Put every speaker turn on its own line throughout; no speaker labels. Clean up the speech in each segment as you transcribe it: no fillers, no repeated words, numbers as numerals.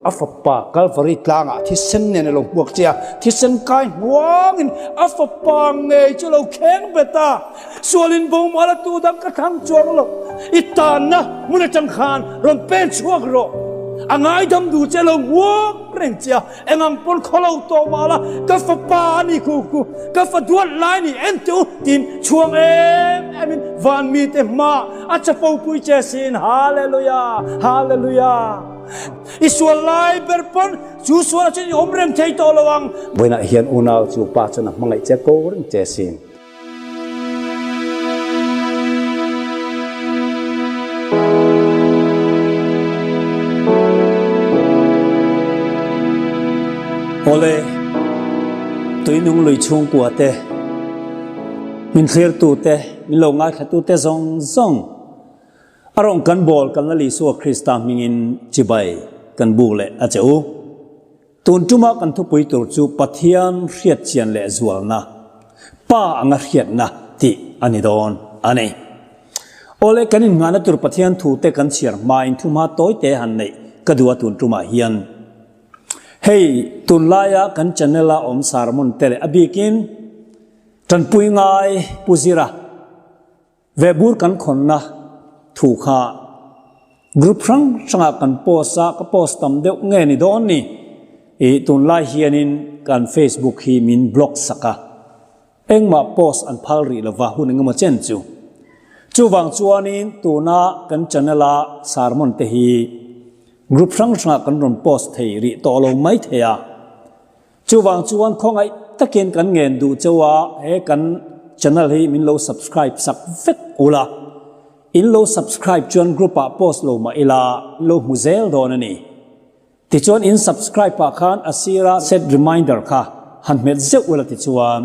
A fapa Kalvari tlangah thisen nen a lo hmuak che a, thisen kai hnuangin a fapa ngei chu a lo kheng bet a. Sualin bo mal a tu dang ka thlang chuang lo, i tanna hmun atang khan rawn pen chhuak rawh. A ngaidam duh che a lo hmuak reng che a, engang pawn khaw lo tawh mah la, ka fapa a ni khu khu, ka fa duat lai ni en teh u tiin chhuang em em in van mite hmaah a chapo pui che sin. Hallelujah! Hallelujah! I sual lai ber pawn chu sualah chuan i awm reng thei tawh lo ang. Vawiinah hian unau chu pa chuan a hmangaih che ko reng che sin.
Awle, tuinung lui chhungkua te, min thlirtu te, min lo ngaithlatu te zawng zawng, A rawng kan bawl kan Lal Isua Krista hmingin chibai kan buk leh a che u. Tun tuma kan thupui tur chu Pathian hriatchian leh zualna, Pa anga hriatna tih a ni dawn a ni. Awle kan innghahna tur Pathian thute kan chhiar hmain thuhma tawite han neih ka duh a tun tumah hian. Hei tunlaia kan channel-a awm sermon te leh a bikin tanpui ngai Pu Zira, Ve bur kan khawnna thu kha group hrang hrangah kan post a, ka post tam deuh nge ni dawn ni? Ih tunlai hianin kan Facebook hi min block sak a, engmah post an phal rih lova hun engemaw chen chu. Chuvang chuanin tuna kan channel a sermon te hi group hrang hrangah kan rawn post thei rih tawh lo mai thei a. Chuvang chuan khawngaih takin kan ngen duh cheu a, he kan channel hi min lo subscribe sak vek ula, in lo subscribe chuan group ah post lo mah ila in lo hmu zel dawn a ni. Tichuan in subscribe ah khan a sira set reminder kha han hmet zeuh ula tichuan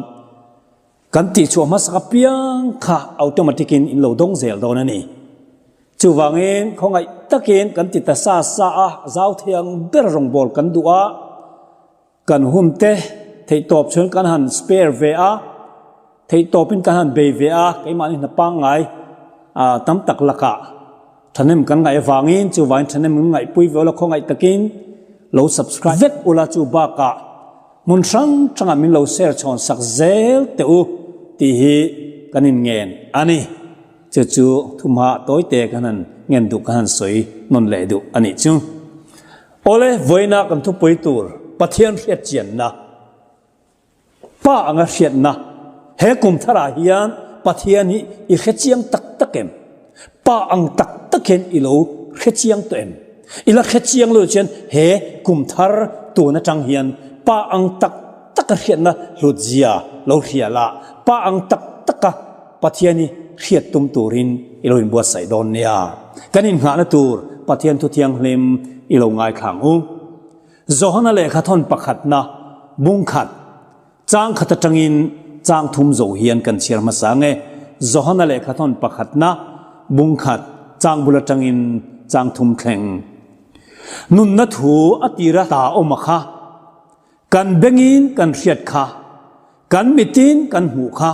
kan tihchhuah hmasak apiang kha automatic in in lo dawng zel dawn a ni. Chuvangin khawngaih takin kan ti ta sa sa a, zau thiang ber rawngbawl kan duh a, kan hun te theihtawp chuan kan han spare ve a, theihtawpin kan han bei ve a, keimahni hna pangngai tam tak lakah thahnem kan ngaih avangin chuvangin thahnem kan ngaihpui ve ula khawngaih takin lo subscribe vek ula chu bakah Hmun hrang hrangah min lo share chhawn sak zel teh u tih hi kan inngen a ni. Chu chu thumha tawite kan han ngen duh kan han sawi nawn leh duh a nih chu. Awle, vawiina kan thupui tur Pathian hriatchianna, Pa anga hriatna, he kum tharah hian Pathian hi i hrechiang tak tak em? Pa ang tak tak hian i lo hrechiang tawh em? I la hrechiang lo chuan he kum thar tun atang hian pa ang tak taka hriatna hlut zia lo hria la, pa ang tak taka Pathian i hriat tum turin i lo inbuatsaih dawn nia. Kan innghahna tur Pathian thu thianghlim i lo ngaithlang u. Johana lehkhathawn pakhatna bung khat. Chang khat atangin chang thum zo hian kan chhiar hmasa nge? Johana lehkhathawn pakhatna bung khat chang bul atangin chang thum thleng. Nunna thu a tira ta awm a kha. Kan bengin kan hriat kha. Kan mitin kan hmuh kha.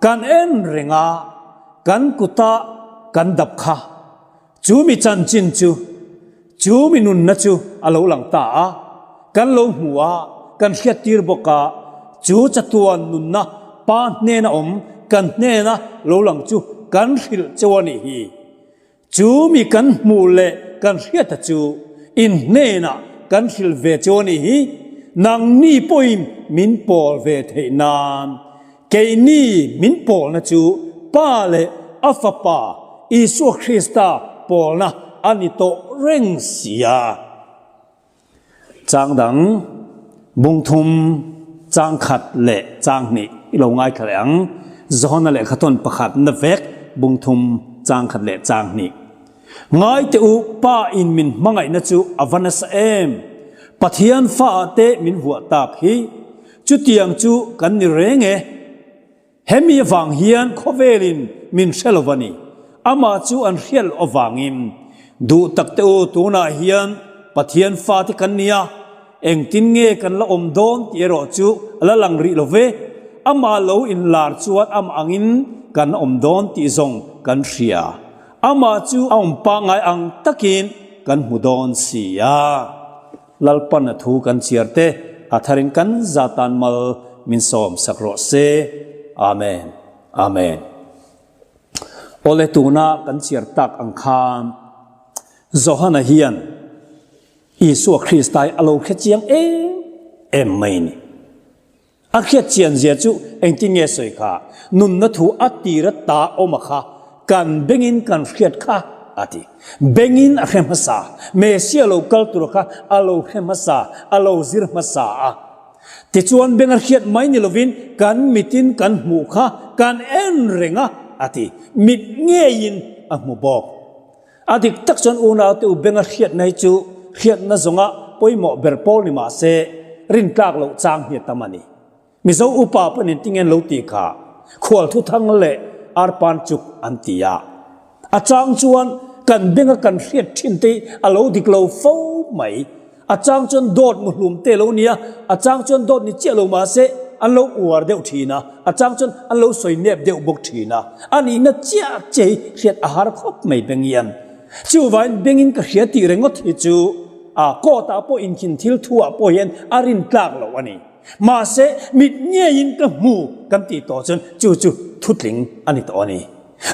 Kan en reng a, kan kuta kan dap kha. Chu mi chanchin chu, chu mi nunna chu a lo lang ta a, kan lo hmu a, kan hriattir bawk a, chu chatuan nunna Pa hnena awm kan hnena lo lang chu kan hrilh cheu a nih hi. Chu mi kan hmuh leh kan hriata chu in hnenah kan hrilh ve cheu a nih hi, nangni pawhin min pawl ve theih nan. Keini min pawlna chu Pa leh a Fapa Isua Krista pawlna a ni tawh reng si a. Chang dang, bung thum, chang khat leh chang hnih i lo ngaithla leh ang. Johana lehkhathawn pakhat na vek bung thum, chang khat leh chang hnih. Ngai teh u, Pa in min hmangaihna chu a va nasa em! Pathian fa ah te min vuah tak hi. Chutiang chu kan ni reng e. Hemi avang hian khawvelin min hre lo va ni. Amah chu an hriat loh avangin duh tak teh u, tunah hian Pathian fate kan ni a, engtin nge kan la awm dawn tih erawh chu a la lang rih lo ve. Amah lo inlar chuan amah angin kan awm dawn tih zawng kan hria. Amah chu a awm pangngai ang takin kan hmu dawn si a. Lalpan a thu kan chhiar te a tharin kan za tan mal min sawm sak rawh se. Amen. Amen. Awle tuna kan chhiar tak ang khan Johana hian Isua Krista hi a lo hre chiang em em mai ni. A hriat chian zia chu engtin nge sawi kha? Nunna thu a tir a ta awm a kha kan bengin kan hriat kha a ti. Bengin a hre hmasa, Messia lo kal tur kha a lo hre hmasa, a lo zir hmasa a. Tichuan beng a hriat mai ni lovin kan mitin kan hmuh kha kan en reng a a ti. Mit ngeiin a hmu bawk. A dik tak chuan unaute u benga hriatna hi chu hriatna zawnga pawimawh ber pawl ni mah se rintlak loh chang hi a tam a ni. Mizo upa pawhin engtin nge an lo tih kha khual thuthang leh arpan chuk an ti a. A chang chuan kan benga kan hriat thin te hi a lo dik lo fo mai. A chang chuan dawt muhlum te lo nia, a chang chuan dawt ni chiah lo mah se an lo uar deuh thin a, a chang chuan an lo sawi nep deuh bawk thin a. A nihna chiah chiah hi hriat a har khawp mai beng hian. Chuvangin bengin ka hria tih ringawt hi chu a court ah pawh inkhin thil thu ah pawh hian a rin tlak loh a ni. Mahse mit ngeiin ka hmu kan tih tawh chuan chu chu thutling a ni tawh a ni.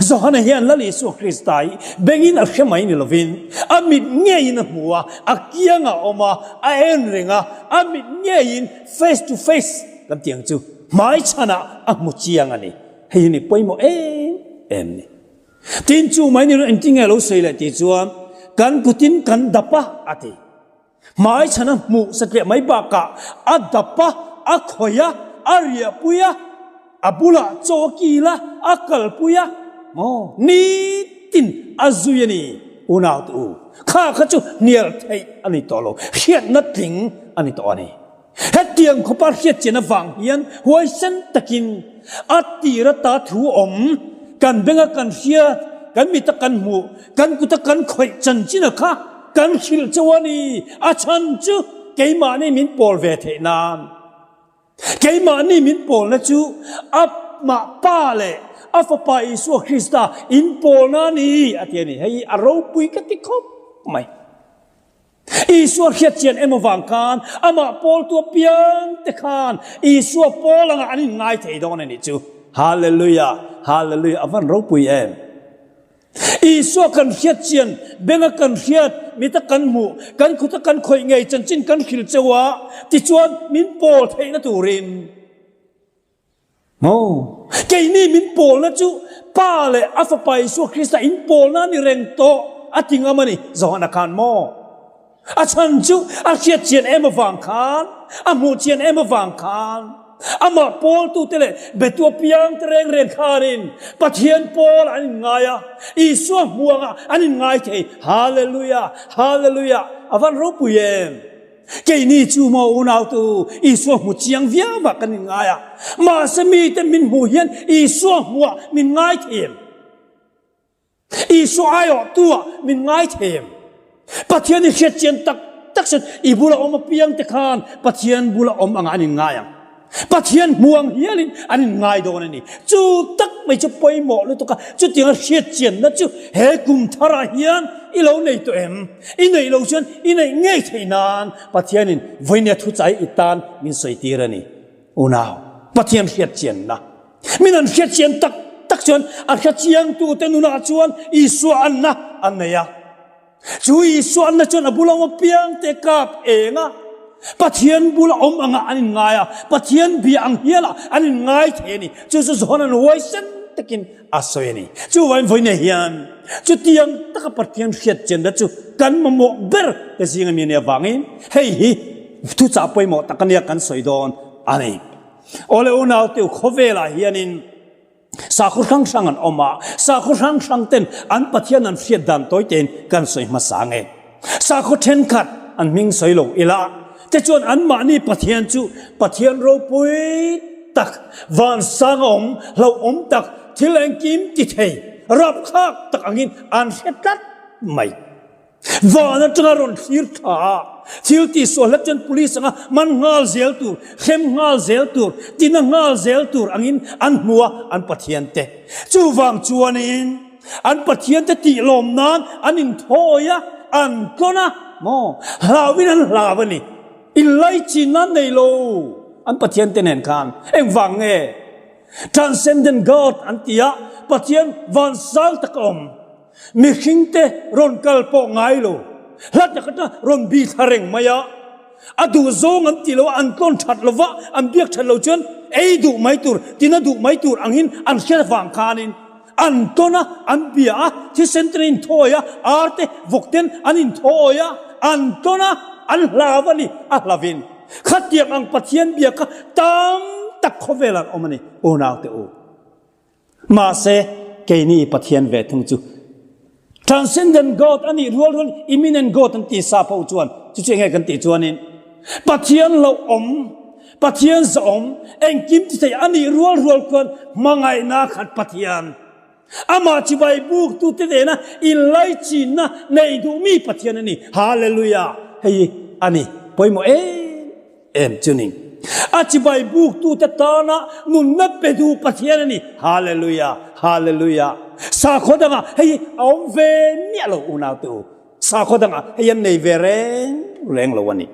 Johana hian Lal Isua Krista hi bengin a hre mai ni lovin a mit ngeiin a hmu a, a kiangah a awm a, a en reng a, a mit ngeiin face to face kan tih ang chu hmaichhanah a hmu chiang a ni. Hei hi ni pawimawh em em ni. Tin chu mai ni lo engtin nge a lo sawi leh tih chuan kan kutin kan dap a a ti. Hmaichhan a hmuh satliah mai bakah a dap a, a khawih a, a riahpui a, a bulah chaw a kil a, a kalpui a, maw nitin a zui a ni. Unau te u, kha kha chu hnial theih a ni tawh lo, hriatna tling a ni tawh a ni. Hetiang khawpa hriatchian avang hian huaisen takin a tir ata thu awm, kan benga kan hriat, kan mita kan hmuh, kan kuta kan khawih chanchin a kha kan hrilh chauh a ni. A chhan chu keimahni min pawl ve theih nan. Keimahni min pawlna chu amah Pa leh a Fapa Isua Krista inpawlna a ni a ti a ni. Hei hi a ropui ka ti khawp mai. Isua hriatchian em avang khan amah pawltu apiang te khan Isua pawl anga an inngai thei dawn a nih chu. Hallelujah! Hallelujah! A van ropui em! Isua kan hriatchian, benga kan hriat, mita kan hmuh, kan khuta kan khawih ngei chanchin kan hrilh cheu a, tichuan min pawl theihna turin. Maw? Keini min pawlna chu Pa leh a Fapa Isua Krista in pawlna a ni reng tawh a ti ngam a ni. Johana khan maw? A chhan chu a hriat chian em avang khan, a hmuh chian em avang khan, amah pawltute leh betu apiangte reng reng khanin Pathian pawl an inngai a, Isua hmuangah an inngai thei. Hallelujah! Hallelujah! A van ropui em! Keini chu maw unautu Isua hmu chiang viau ah kan inngai a, mahse mite min hmuh hian Isua hmuah min ngai thei em? Isua aiawhtu ah min ngai thei em? Pathian i hriat chian tak tak chuan i bula awm apiang te khan Pathian bula awm angah an inngai ang. Pathian hmu ang hialin an inngai dawn a ni. Chu tak mai chu pawimawh lutuk a, chutianga hriat chianna chu he kum tharah hian i lo nei tawh em? I neih loh chuan i neih ngei theih nan Pathianin vawinia thuchai i tan min sawi tir a ni. Unau, Pathian hriat chianna. Min an hriat chian tak tak chuan a hre chiangtute nunah chuan Isua anna an nei a. Chu Isua anna chuan a bula awm apiangte kap eng a, Pathian bula awm angah an inngai a, Pathian bia ang hialah an inngai thei a ni. Chu chu Johana'n huaisen takin a sawi a ni. Chuvangin vawiin hian chutiang taka Pathian hriat chianna chu kan mamawh ber te zinga mi a nih avangin hei hi thuchah pawimawh tak a nia kan sawi dawn a ni. Awle unaute u khawvelah hianin Sakhaw hrang hrang an awm a, sakhaw hrang hrang ten an Pathian an hriat dan tawi tein kan sawi hmasa nge. Sakhaw thenkhat an hming sawi lo ila te chuan anmahni Pathian chu Pathian ropui tak, vansang a awm, hlauhawm tak, thil engkim ti thei, rapthlak tak angin an hre tlat mai. Van atanga rawn thlir tha a, thil tihsual hlek chuan police anga man nghal zel tur, hrem nghal zel tur, tina nghal zel tur angin an hmu a an Pathian te. Chuvang chuanin an Pathian te tih lawm nan an inthawi a, an tlawn a. Maw? Hlauin an hlau a ni. Inlaichinna an nei lo an Pathian te nen khan. Engvang nge? Transcendent God an ti a, Pathian van sang tak a awm. Mihring te rawn kal pawh ngai lo, hla tak atang rawn bi thla reng mai a. A duh zawng an ti lo a, an tlawn that lo va, an biak that lo chuan ei duh mai tur, tina duh mai tur angin an hriat avang khanin an tawn a, an bia a, thisen ten an inthawi a, ar te, vawk ten an inthawi a, an tawn a, an hlau a ni, a hlavin. Khatiang ang Pathian bia kha tam tak khawvelah an awm a ni, unaute u. Mahse, keini Pathian ve thung chu Transcendent God a nih rual rual Imminent God an ti sa pawh chuan chu chu enge kan tih chuanin Pathian lo awm, Pathian zawhawm, engkim ti thei a nih rual rual khuan hmangaihna khat Pathian, amah chibai buktute nena inlaichinna nei duhmi Pathian a ni. Hallelujah! Hei hi a ni pawimawh em em chu ni. A chibai buktute tana nunna pe duh Pathian a ni. Hallelujah! Hallelujah! Sakhaw dangah hei hi a awm ve miah lo unaute u. Sakhaw dangah hei an nei ve reng reng lo a ni.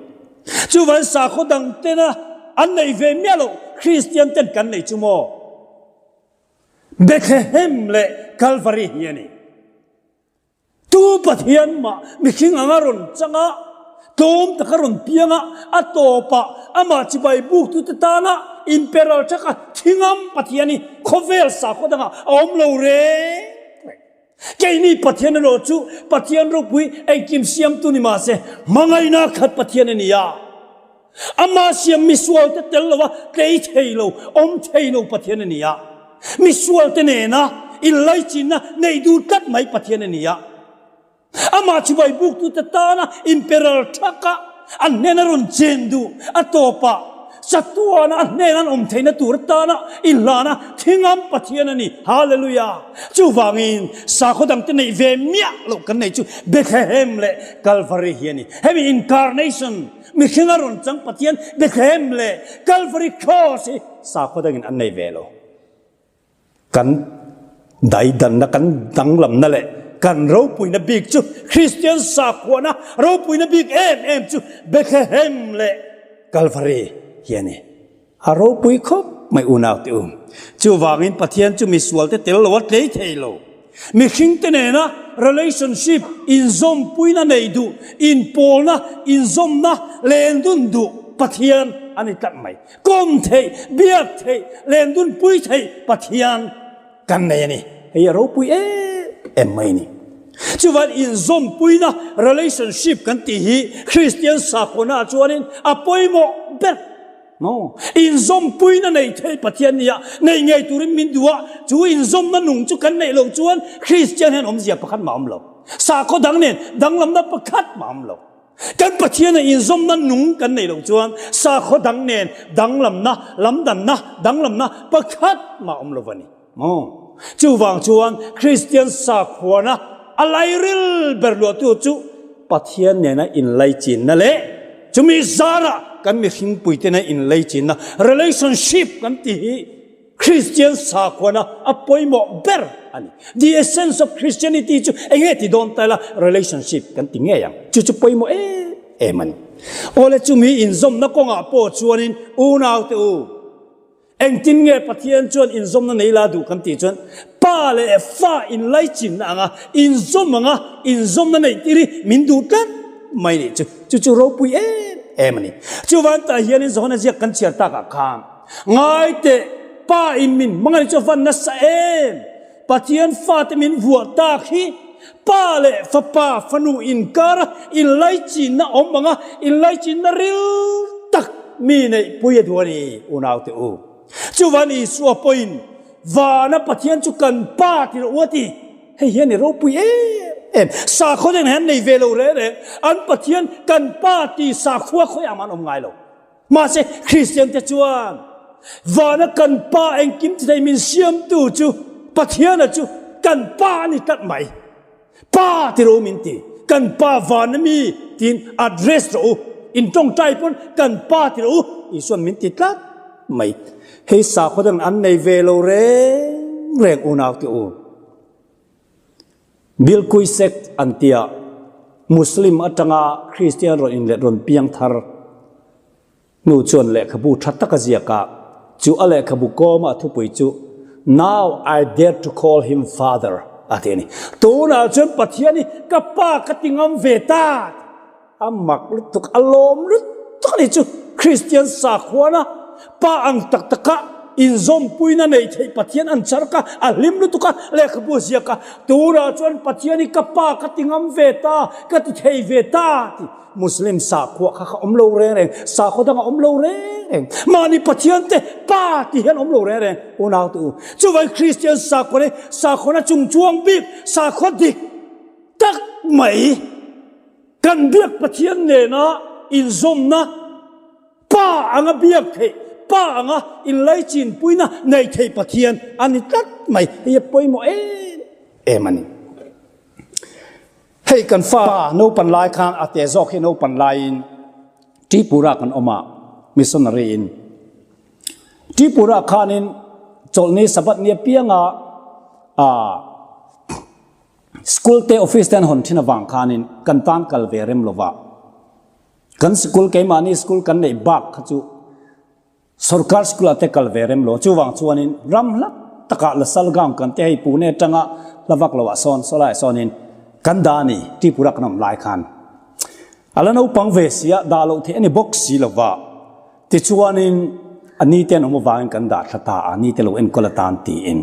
Chuvangin sakhaw dang tena an nei ve miah lo Kristian ten kan nei chu maw? Bethlehem leh Kalvari hi a ni. Tu Pathian mah mihring anga rawn chang a, tlawm taka rawn piang a, a tawpah amah chibai buktute tana inperal thaka thingam Pathian hi khawvel sakhaw dangah a awm lo reng reng. Keini Pathian erawh chu Pathian ropui engkim siamtu ni mahse hmangaihna khat Pathian a ni a. Amah siam misualte tel lova tlei thei lo, awm thei lo Pathian a ni a. Misualte nena inlaichinna neih duh tlat mai Pathian a ni a. Amah chibai buktute tana inperal thaka an hnena rawn chen duh a tawpah chatuana a hnena an awm theihna tur atana inhlana thingam Pathian a ni. Hallelujah! Chuvangin sakhaw dangte neih ve miah loh kan neih chu Bethlehem leh Kalvari hi a ni. Hemi incarnation Mihring a rawn chang Pathian Bethlehem leh Calvary Cross hi sakhaw dangin an nei ve lo. Kan daidanna, kan danglamna leh kan ropuina bik chu Kristian sakhuana ropuina bik em em chu Bethlehem leh Calvary hi a ni. A ropui khawp mai unau te u. Chuvangin Pathian chu misualte tel lo a tlei thei lo. Mihringte nena relationship, inzawmpuina nei duh, inpawlna, inzawmna, lendun duh Pathian a ni tlat mai. Kawm theih, biak theih, lendunpui theih Pathian kan nei a ni. Hei a ropui em em mai a ni. Chuvan inzawmpuina, relationship, kan tih hi Kristian sakhuana ah chuanin a pawimawh ber. No. Inzawmpuina nei thei Pathian nia nei ngei turin min duh a, chu inzawmna nung chu kan neih loh chuan Kristian hian awmzia pakhat mah awm lo. Sakhaw dang nen danglamna pakhat mah awm lo. Kan Pathiana inzawmna nung kan neih loh chuan sakhaw dang nen danglamna, lamdanna, danglamna pakhat mah awm lo a ni. Maw? Chuvang chuan Kristian sakhuana a lairil ber luahtu chu Pathian nena inlaichinna leh chumi zarah kan mihringpui tena inlaichinna, relationship, kan tih hi Kristian sakhuana a pawimawh ber a ni. The essence of Christianity chu eng nge ti dawn ta ila relationship kan ti ngei ang. Chu chu pawimawh em em a ni. Awle chumi inzawmna kawngah pawh chuanin unaute u, Engtin nge Pathian chuan inzawmna nei la duh kan tih chuan Pa leh Fa inlaichinna anga inzawm anga inzawmna neih tir hi min duh tlat mai nih chu. Chu chu ropui em em a ni. Chuvan tah hianin Johana ziak kan chhiar takah khan ngai teh Pa in min hmangaih chu a van nasa em? Pathian fate min vuah tak hi Pa leh Fapa fanu inkara inlaichinna awm anga inlaichinna ril tak mi neihpui a duh a ni, unaute u. Chuvan Isua pawhin vana Pathian chu kan Pa ti rawh u a ti. Hei hian i ropui em em. Sakhaw deng hian nei ve lo reng reng. An Pathian kan Pa ti sakhua khawiah mah an awm ngai lo. Mahse, Kristiante chuan vana kan Pa engkim ti thei min siamtu chu Pathiana chu kan Pa a ni tlat mai. Pa ti rawh u min ti. Kan Pa vana mi tiin address rawh u. In tawngtai pawn kan Pa ti rawh u Isuan min ti tlat mai. Hei sakhaw dang an nei ve lo reng reng unaute u. Bilkuisek an tia. Muslim atanga Kristian rawn inlet rawn piang thar hnu chuan lehkhabu tha tak a ziak a, chu a lehkhabu kawma a thupui chu Now I dare to call him father a ti a ni. Tunah chuan Pathian hi ka pa ka ti ngam ve ta a mak lutuk, a lawm lutuk a ni chu. Kristian sakhuana pa ang tak taka inzawmpuina neih theih Pathian an char ka, a hlim lutuk a, lehkhabu a ziak a, tunah chuan Pathian hi ka pa ka ti ngam ve ta, ka ti thei ve ta ti. Muslim sakhua kha kha awm lo reng reng, sakhaw dang a awm lo reng reng. Mahni Pathian te pa ti hian awm lo reng reng unau te u. Chuvang Kristian sakhua hi sakhuana chungchuang bik, sakhua dik tak mai. Kan biak Pathian nena inzawmna, Pa anga biak theih, Pa anga inlaichinpuina nei thei Pathian a ni tlat mai. Hei a pawimawh em em a ni. Hei kan fa naupan lai khan a te zawk hi naupan laiin Tripura kan awm a, missionary in. Tripura khanin chawlhni Sabbath ni apianga ah School te office te an hawn thin avang khanin kan tan kal ve rem lova. Kan sikul keimahni school kan neih bak kha chu sorkar school ah te kal ve rem lo. Chuvang chuanin ram hla takah Lasalgaon kan te hei Pune atanga hla vak loah sawn sawlaiah sawnin kan dah a ni Tripura kan awm lai khan. A la naupang ve sia dah loh theih a ni bawk si lova. Tichuanin a ni te an awm avangin kan dah thla ta a, ni te lo enkawl atan tiin.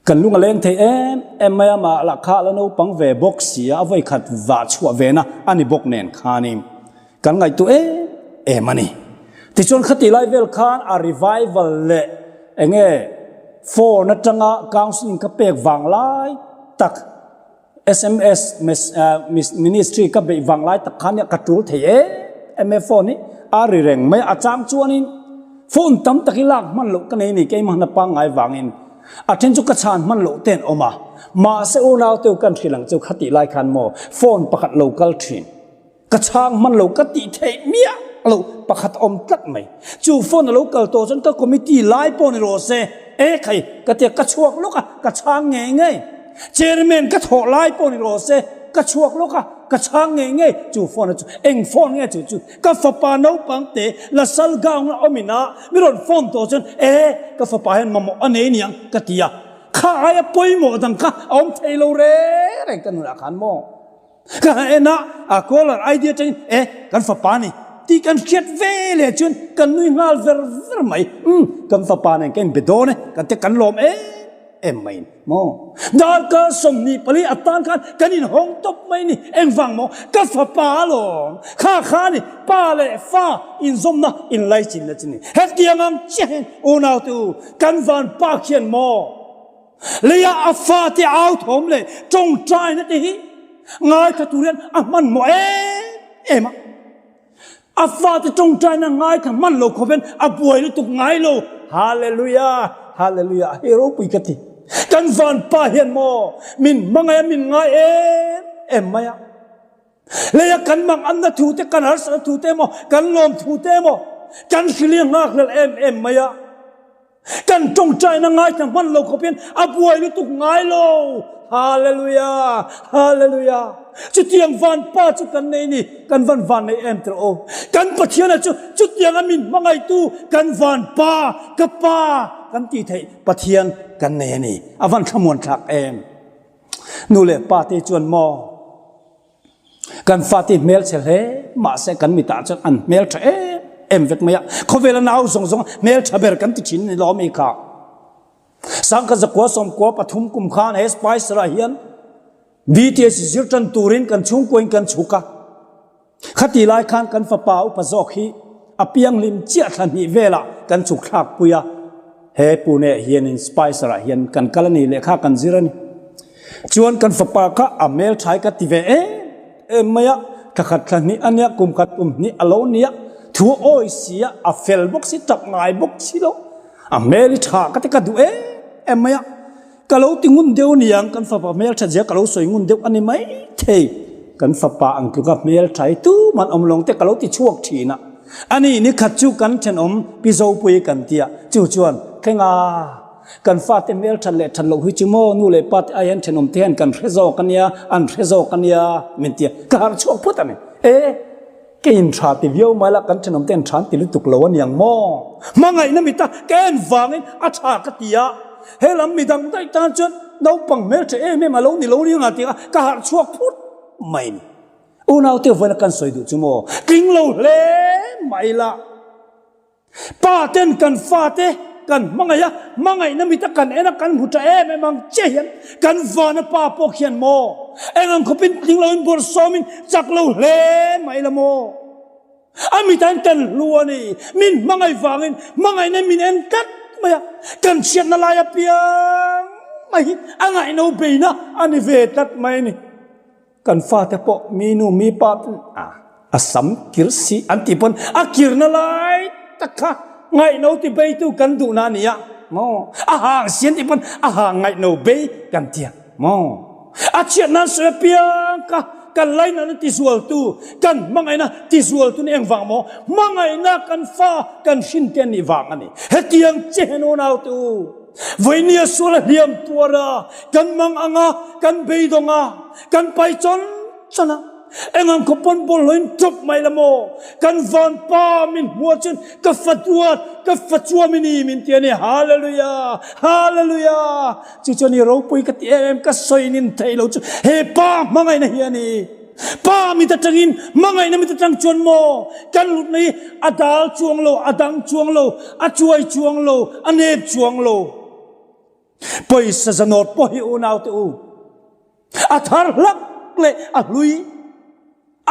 Kan lung a leng thei em em mai a, mah lah kha a la naupang ve bawk si a, a vawi khat vah chhuah ve na a ni bawk nen khanin kan ngaihtuah em em a ni. Tichuan khati lai vel khan a revival leh enge phone atanga counselling ka pek vang lai tak, Sms ministry ka beih vang lai tak khan ka tul thei em em e phone hi a ri reng mai a chang chuanin phone tam tak hi lak hman loh ka nei ni keimah na pangngai vangin a then chu ka chhan hman loh ten awm a mahse unau teu kan hrilh ang chu khatih lai khan maw phone pakhat lo kal thin. Ka chhang hman lo ka tih theih miah lo pakhat a awm tlat mai. Chu phone a lo kal tawh chuan ka committee lai pawh ni rawh se, e khai ka tia ka chhuak lawk a, ka chhang ngei ngei. Chairman ka thawh lai pawh ni rawh se, ka chhuak lawk a, ka chhang ngei ngei. Chu phone a chu eng phone nge chu chu ka fapa naupang te la sal gown a awm ina mi rawn phone tawh chuan e ka fapa hian mamawh a nei niang ka ti a, kha aia pawimawh dang kha a awm thei lo reng reng ka nunah khan maw. Ka han en a, a caller ID atangin e kan fapa ni tih kan hriat ve leh chuan kan nui nghal ver ver mai. Umm kan fapa nen ka inbe dawn e, kan te kan lawm em em mai ni maw. Darkar 24 atan khan kan inhawng tawp mai ni, engvang maw ka fapa alawm, kha kha ni pa leh fa inzawmna inlaichinna chu ni. Hetiang ang chiah hian unaute u kan vanpa khian maw. Leia a fate au thawm leh tawngtaina te hi ngaithla tur hian a hmanhmawh em em a. A fate tawngtaina ngaithla hman lo khawp hian a buai lutuk ngai lo. Hallelujah! Hallelujah! Hei ropui ka ti. Kan vanpa hian maw min hmangaih a min ngai em em mai a. Leia kan mang anna thu te, kan harsatna thu te emaw, kan lawm thu te emaw, kan hrilhi nghakhlel em em mai a. Kan tawngtaina ngaithla hman lo khawp hian a buai lutuk ngai lo. Hallelujah! Hallelujah! Chutiang vanpa chu kan nei ni, kan van van nei em tirh aw. Kan Pathiana chu chutianga min hmangaihtu kan vanpa, ka pa kan tih theih Pathian kan nei a ni. A van thlamuan thlak em. Nu leh pa te chuan maw Kan fate hmelchhe hle mahse kan mitah chuan an hmeltha em em vek mai a, khawvela nau zawng zawng hmeltha ber kan ti thin ni lawm i kha. Sangkhat zakua sawmkua pathum kum khan he Spicer ah hian BTS zir tan turin kan chhungkuain kan chhuk a. Khati lai khan kan fapa upa zawk hi a pianghlim chiah thla hnih velah kan chhuk thlak pui a. He Pune ah hianin Spicer ah hian kan kal a ni lehkha kan zir a ni. Chuan kan fapa kha a hmelthai ka ti ve em em mai a, thla khat thla hnih a nia, kum khat kum hnih a lo nia, thu a awi si a, a fel bawk si, tap ngai bawk si lo, a hmel hi tha ka ti ka duh em em mai a. Ka lo ti ngun deuh niang, kan fapa hmeltha zia ka lo sawi ngun deuh a ni mai thei. Kan fapa ang tluka hmeltha hi tuman awm lawng te ka lo ti chhuak thin a. Ani ni khat chu kan thenawm Pi Zopui kan tia, chu chuan, Thlenga! Kan fate hmel that leh that loh hi chu maw nu leh pa te ai hian thenawm te hian kan hre zawk a nia, an hre zawk a nia min ti a, ka harh chhuak phut a ni. E, keiin tha ti viau mai la, kan thenawm te hian tha an ti lutuk lo a niang maw? Hmangaihna mita ka en vangin a tha ka ti a, he lam midang daih tan chuan naupang hmeltha em em a lo ni lo ring a ti a, ka harh chhuak phut mai a ni. Unaute vawiin a kan sawi duh chu maw? Tling lo hle mai la. Pa ten kan fate kan hmangaih a, hmangaihna mita kan en a, kan hmu tha em em ang che hian kan vana pa pawh khian maw eng ang khawpin tling loin bawrhsawmin chak lo hle mai la maw? A mitain kan hlu a ni, min hmangaih vangin hmangaihna min en tlat mai a, kan chhiatna lai apiang mai hi a ngaihno beina a ni ve tlat mai a ni. Kan fate pawh mi nu mi pa ten a a sam kir si an tih pawn a kirna lai tak kha ngaihno ti beitu kan duhna a ni a maw a hang si an tih pawn a hang ngaihno bei kan ti a maw a chhiat nan sawi apiang kha kan lainatna ti zualtu kan hmangaihna ti zualtu ni engvang maw hmangaihna kan fa kan hrin te an nih vang a ni hetiang che hen unau te u. Vawinia sual a hliam tuar a, kan mang ang a, kan beidawng a, kan pai chawn chawn a. Eng ang khaw pawn bawlhhlawhin ṭawp mai la maw? Kan vanpa min hmuah chuan ka fa duat, ka fa chuam i ni min ti a ni. Hallelujah! Hallelujah! Chu chuan i ropui ka ti em em, ka sawi nin thei lo chu he pa hmangaihna hi a ni. Pa mit atangin hmangaihna mit atang chuan maw kan hlutna hi a dal chuang lo, a dang chuang lo, a chuai chuang lo, a nep chuang lo. Pawisa zanawt pawh hi unaute u, a thar hlak leh a hlui,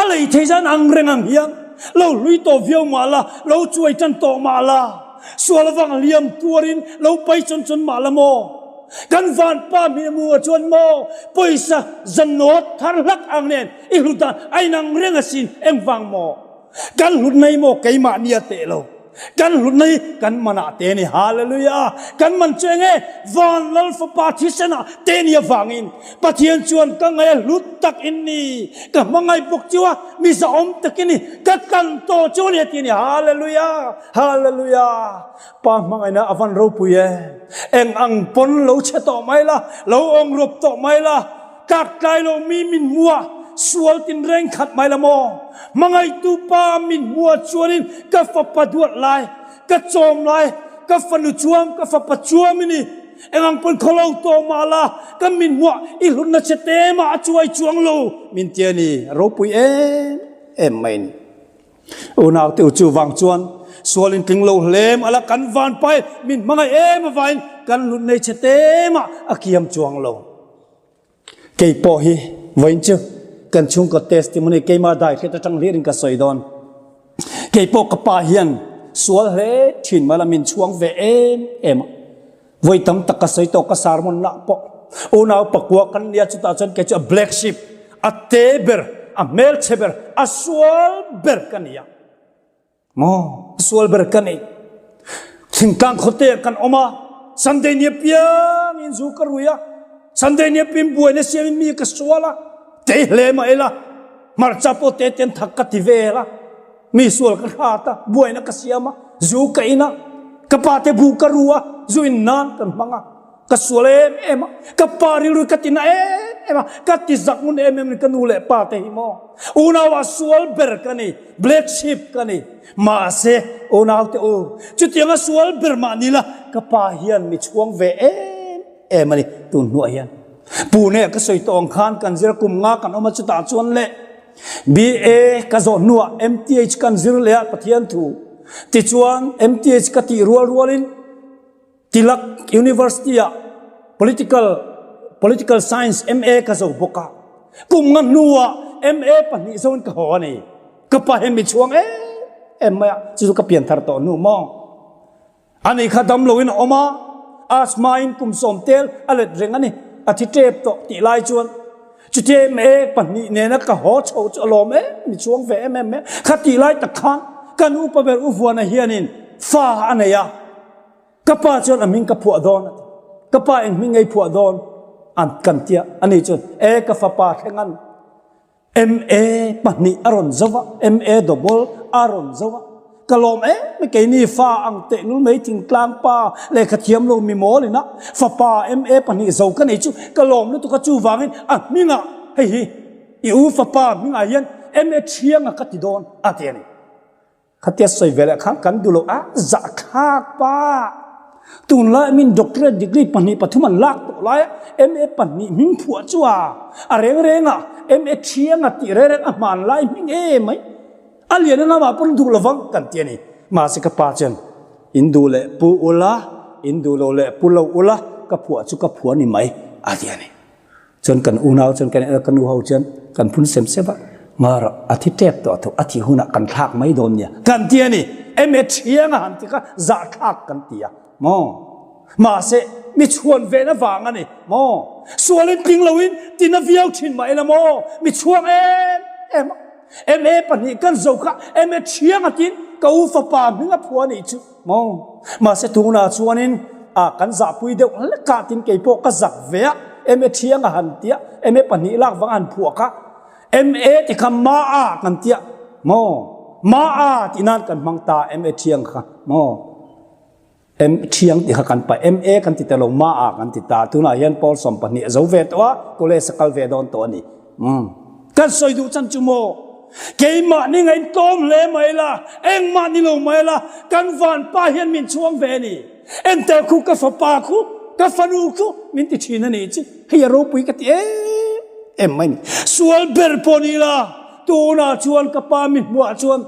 a lei thei zan ang reng ang hian lo hlui tawh viau mah la, lo chuai tan tawh mah la, sual avang hliam tuarin lo pai chawn chawn mah la maw? Kan vanpa hmehmu ah chuan maw pawisa zanawt thar hlak ang nen i hlut dan a inang reng asin engvang maw? Kan hlutna hi maw keimah nia teh lo. Kan hlutna hi kan man ah te a ni. Hallelujah! Kan man chu enge? Van Lal Fapa thisen ah te ni avangin Pathian chuan ka ngaih a hlut tak in ni. Ka hmangaih bawk chu a mi zahawm tak in ni. Ka tlan tawh chu a ni a ti a ni. Hallelujah! Hallelujah! Pa hmangaihna a van ropui e. Eng ang pawn lo chhe tawh mai la, lo awng rawp tawh mai la, tlak tlai lo mi min hmu a, sual tinreng khat mai la maw? Hmangaihtu pa min hmu a chuanin ka fapa duat lai, ka chawm lai, ka fanu chuam, ka fapa chuam i ni. Eng ang pawn khaw lo tawh mah la, ka min hmuah i hlutna chhe te mah a chuai chuang lo min ti a ni. A ropui em em mai a ni. Unaute u chuvang chuan sual in tling lo hlem ala kan van pai min hmangaih em avain kan lut nei chhe te mah a kiam chuang lo. Kei pawh hi vawiin chu kan chhungkaw testimony keima dai hriat atang hlir in ka sawi dawn. Kei pawh ka pa hian sual hle thin mah la min chhuang ve em em a. Vawi tam tak ka sawi tawh ka sermon lah pawh unau pakua kan nia chutah chuan kei chu a black sheep a te ber a hmelchhe ber a sual ber ka ni a maw sual ber ka ni thingtlang khawte ah kan awm a Sunday ni apiang in zu ka rui a Sunday ni apiang buaina siam in mi ka sual a tei hle mah ila hmarcha pawh te ten thak ka ti vel a Mi sual ka hrat a, buaina ka siam a, zu ka in a, ka pa te bu ka ru a, zu in nan kan hmang a, ka sual em em a, ka pa rilru ka ti na em em a, ka ti zak ngun em em ni ka nu leh pa te hi maw. Unau ah sual ber ka ni, black sheep ka ni. Mahse, unau te u, chutiang a sual ber mah ni la, ka pa hian mi chhuang ve em em a ni tun hnuah hian. Pune ah ka sawi tawh ang khan kan zir a kum nga kan awm a chutah chuan le, BA ka zawh hnuah MTH kan zir leh a Pathian thu. Tichuan MTH ka tih rual rualin Tilak University ah Political Political Science MA ka zo bawk a. Kum nga hnuah MA pahnih zoin ka haw a ni. Ka pa hian mi chhuang em em mai a, chu chu ka pianthar tawh hnu maw. Ani kha dam loin a awm a, asthma in kum sawm tel a let reng a ni, a thi tep tawh tih lai chuan chutia MA pahnih nena ka haw chho chu a lawm em, mi chuang ve em em mai a. Kha tih lai tak khan kan upa ber U Vuana hianin fa a nei a, ka pa chuan a hming ka phuah dawn a ti, ka pa eng hming ngei phuah dawn an kan tia, ani chuan e ka fapa thleng an. MA pahnih a rawn zo a, MA double a rawn zo a.
Ka lawm em mai keini fa ang teh lul mai thingtlang pa lehkha thiam lo mi mawl ina fapa MA pahnih zo ka nei chu ka lawm lutuk a chuvangin a hmingah hei hi i u fapa hmingah hian MA thianga ka ti dawn a ti a ni. Khatia sawi ve leh khan kan duh lo a zahthlak pa. Tunlai min doctorate degree pahnih pathum an lak tawh lai a MA pahnih hming phuah chu a a reng reng a MA thianga tih reng reng a hmanlai hming em mai. A lian a lamah pawn duh lovang kan ti a ni. Mahse ka pa chuan, In duh leh pu ula, in duh lo leh pu lo ula, ka phuah chu ka phuah ni mai, a ti a ni. Chuan kan unau chuan kan en a, ka nu ho chuan kan phun sem sep a, Ngara, a thi tep tawh tho, a thih hunah kan thlak mai dawn nia, kan ti a ni. Eme thiang a han ti kha zahthlak kan ti a maw? Mahse mi chhuan vehna vang a ni maw? Sualin tling loin tina viau thin mah ila maw? Mi chhuang em em a. MA pahnih kan zo kha MA thiang atin ka u fapa hming a phua nih chu maw? Mahse tunah chuanin a kan zahpui deuh hlekah tin kei pawh ka zak ve a, MA thiang a han tia, MA pahnih lak vang a han phuah kha MA ti kha ma a kan tia maw? Ma a tih nan kan hmang ta MA thiang kha maw? M thiang ti kha kan paih, MA kan ti ta lo, ma a kan ti ta. Tunah hian pawl 12 a zo ve tawh a, college a kal ve dawn tawh a ni. Umm. Kan sawi duh chan chu maw? Keimah ni ngaih tlawm hle mai la, engmah ni lo mai la, kan vanpa hian min chhuang ve a ni. Enter khu ka fapa khu, ka fanu khu min ti thin a nih chu. Hei a ropui ka ti em em mai a ni. Sual ber pawh ni la, tunah chuan ka pa mi hmuah chuan,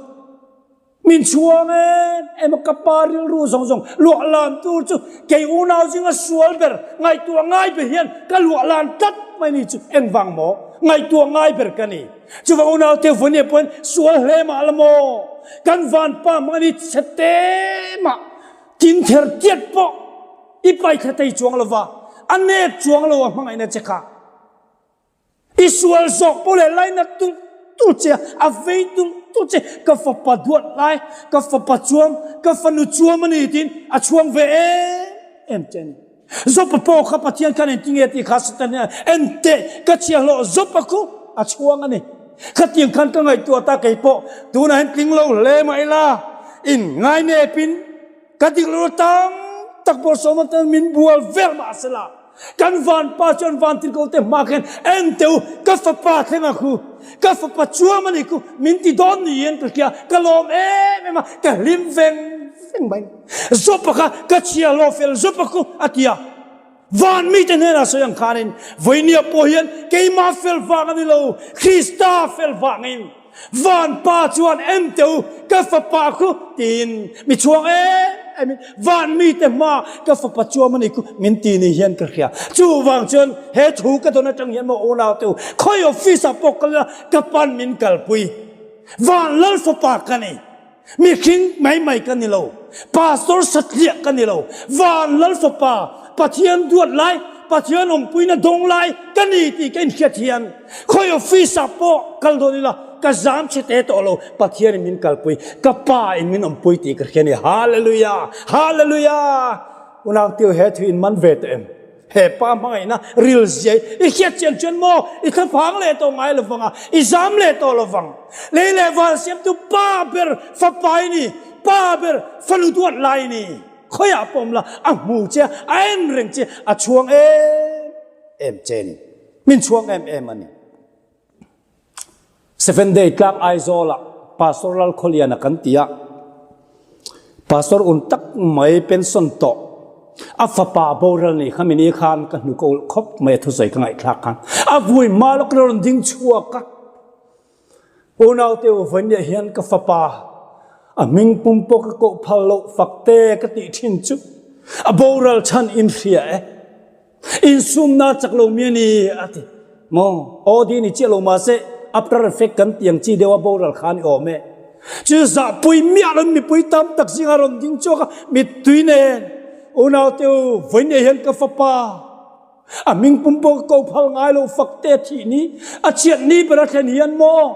Min chhuang em em a, ka pa rilru zawng zawng luah lan tur chu kei unau zinga sual ber ngaihtuah ngai ber hian ka luah lan tlat mai ni chu engvang maw ngaihtuah ngai ber ka ni. Chuvang unau te Vawnia pawhin sual hle mah la maw kan vanpa hmang ani chhe te mah tin ther tiat pawh i paithla thei chuang lova a nep chuang lo a hmangaihna che kha. I sual zawk pawh leh lainat tul tul che a, a vei tul tul che, ka fapa duat lai, ka fapa chuam, ka fanu chuam a ni tiin a chhuang ve em em che a ni. Zawpa pawh kha Pathian khan engtin nge tih kha Satan hian en teh, ka chhiahhlawh Zawpa khu a chhuang a ni. Khatiang khan ka ngaihtuah ta kei pawh tunah hian tling lo hle mah ila, in ngainepin Ka dik lo tam tak bawlsawm atan min bual vel mah sela kan vanpa chuan vantirhkoh te hma khan en teh u ka fapa thleng a khu ka fapa chuam a ni khu min ti dawn niin ka hria ka lawm em em a ka hlim veng veng mai Zawpa kha ka chhia hlawh fel Zawpa khu a ti a van mite hnenah sawi ang khanin vawinia pawh hian keimah fel vang a ni lo Krista fel vangin Van pa chuan en teh u, ka fapa khu tiin mi chhuang em em in van mite hma ka fapa chuam a ni khu min ti ni hian ka hria. Chuvang chuan he thu ka dawn atang hian maw unau te u, khawi office ah pawh kal ila ka pan min kalpui. Van lal fapa ka ni. Mihring mai mai ka ni lo, pastor satliah ka ni lo, van lal fapa, Pathian duat lai, Pathian awmpuina dawng lai ka ni tih ka inhriat hian khawi office ah pawh kal dawn ila ka zam chhe te tawh lo, Pathian in min kalpui, ka pa in min awmpui tih ka hria a ni. Hallelujah! Hallelujah! Unau Tio he thu in man ve tawh em? He pa hmangaihna ril ziai i hriat chian chuan maw i thlaphang leh tawh ngai lovang a, i zam leh tawh lovang. Lei leh van siamtu pa ber fapa i ni, pa ber fanu duat lai i ni. Khawiah pawh awm la, a hmu che a, a en reng che, a chhuang em em che a ni. Min chhuang em em a ni. Seven Day tlang Aizawlah Pastor Lalkhawliana kan ti a, Pastor un tak mai pension tawh a fapa boral ni kha mini khan ka hnuk a ulh khawp mai a thusawi ka ngaihthlak khan a vui hma lawk in a rawn ding chhuak a, Unaute u vawinia hian ka fapa a hming pum pawh ka koh phal loh fakte ka tih thin chu a boral chhan in hria e. Insumna chak lo mi a ni a ti. Maw? Aw di ni chiah lo mahse after effect kan ti ang chi deuh a boral kha a ni awm e. Chu zahpui miah lo in mipui tam tak zinga rawn ding chhuak a, mittui nen unaute u vawinia hian ka fapa a hming pum pawh ka ko phal ngai lo fakte a thih ni a chhiat ni ber a thlen hian maw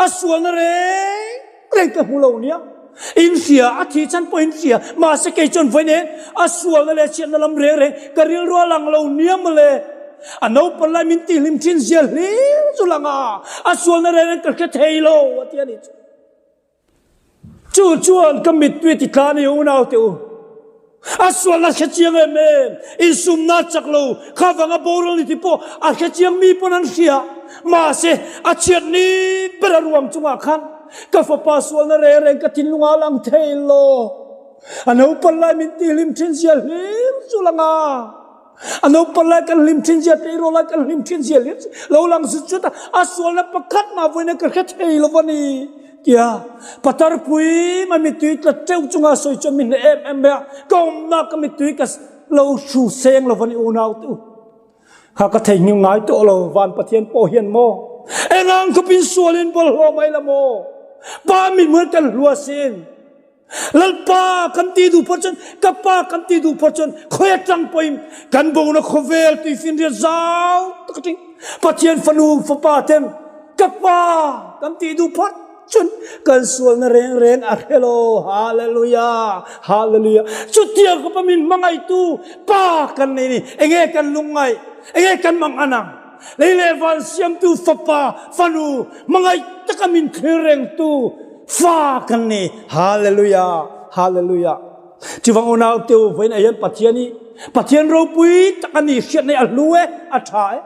a sualna reng Reng ka hmu lo nia. In hria, a thih chan pawh in hria. Mahse kei chuan vawi nen a sualna leh chhiatna lam reng reng ka rilru a lang lo nia mawle. A naupan lai min tihhlim thin zia hlir chu lang a, a sualna reng reng ka hre thei lo a ti a nih chu. Chu chuan ka mittui ti tla ni unaute u. A sualna hre chiang em em, insumna chak lo, kha vanga boral ni ti pawh a hre chiang mi pawn an hria. Mahse, a chhiat ni ber a ruang chungah khan ka fapa sualna reng reng ka thinlungah a lang thei lo. A naupan lai min tihlim thin zia hlir chu lang a. A naupan lai kan hlim thin zia, tleirawl lai kan hlim thin zia hlir chu lo lang zut zut a. A sualna pakhat mah vawiin ka hre thei lo a ni. Tia patar pui mai mittui tla teuh chunga sawi chuan mi hneh em em mai a, ka awmna ka mittui ka lo hru seng lo a ni unau te u. Kha ka theihnghilh ngai tawh lo, van Pathian pawh hian maw engang khawpin sualin bawlhhlawh mai la maw? Pa mihmuh hian kan hlu asin. Lalpa kan ti duh phawt chuan, ka pa kan ti duh phawt chuan khawi atang pawhin kan bona khawvel tuifinriat zau tak aṭing Pathian fanu fapa ten ka pa kan ti duh phawt chuan kan sualna reng reng a hre lo. Hallelujah! Hallelujah! Chutiang khawpa min hmangaihtu pa kan nei ni. Enge kan lungngaih? Enge kan mangan ang? Lei leh van siamtu fapa fanu hmangaih taka min thlir rengtu Fa kan ni. Hallelujah. Hallelujah. Chuvang unau te u vawiin ah hian Pathian hi Pathian ropui tak a ni hriat nei a hlu e, a tha e.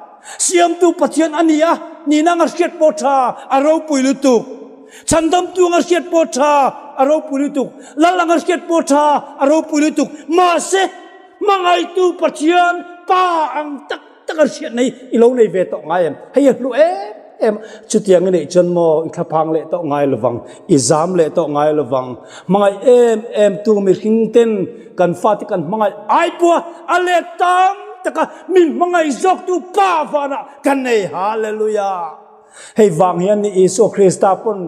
Siamtu Pathian a ni a, nihna anga hriat pawh tha, a ropui lutuk. Chhandamtu anga hriat pawh tha, a ropui lutuk. Lal anga hriat pawh tha, a ropui lutuk. Mahse, hmangaihtu Pathian Pa ang tak Tak a hriat nei i lo nei ve tawh ngai em? Hei a hlu em em a, chutiang i neih chuan maw i thlaphang leh tawh ngai lovang, i zam leh tawh ngai lovang. Hmangaih em em tu mihring ten kan fate kan hmangaih ai pawha a let tam taka min hmangaih zawk tu Pa vanah kan nei. Hallelujah! Hei vang hian ni Isua Krista pawn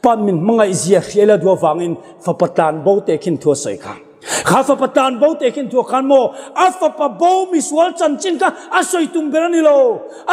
Pa min hmangaih zia hria ila duh avangin fapa tlan bo te khin thu a sawi kha. Kha fapa tlan bo te khin thu khan maw a fapa bo misual chanchin kha a sawi tum ber a ni lo.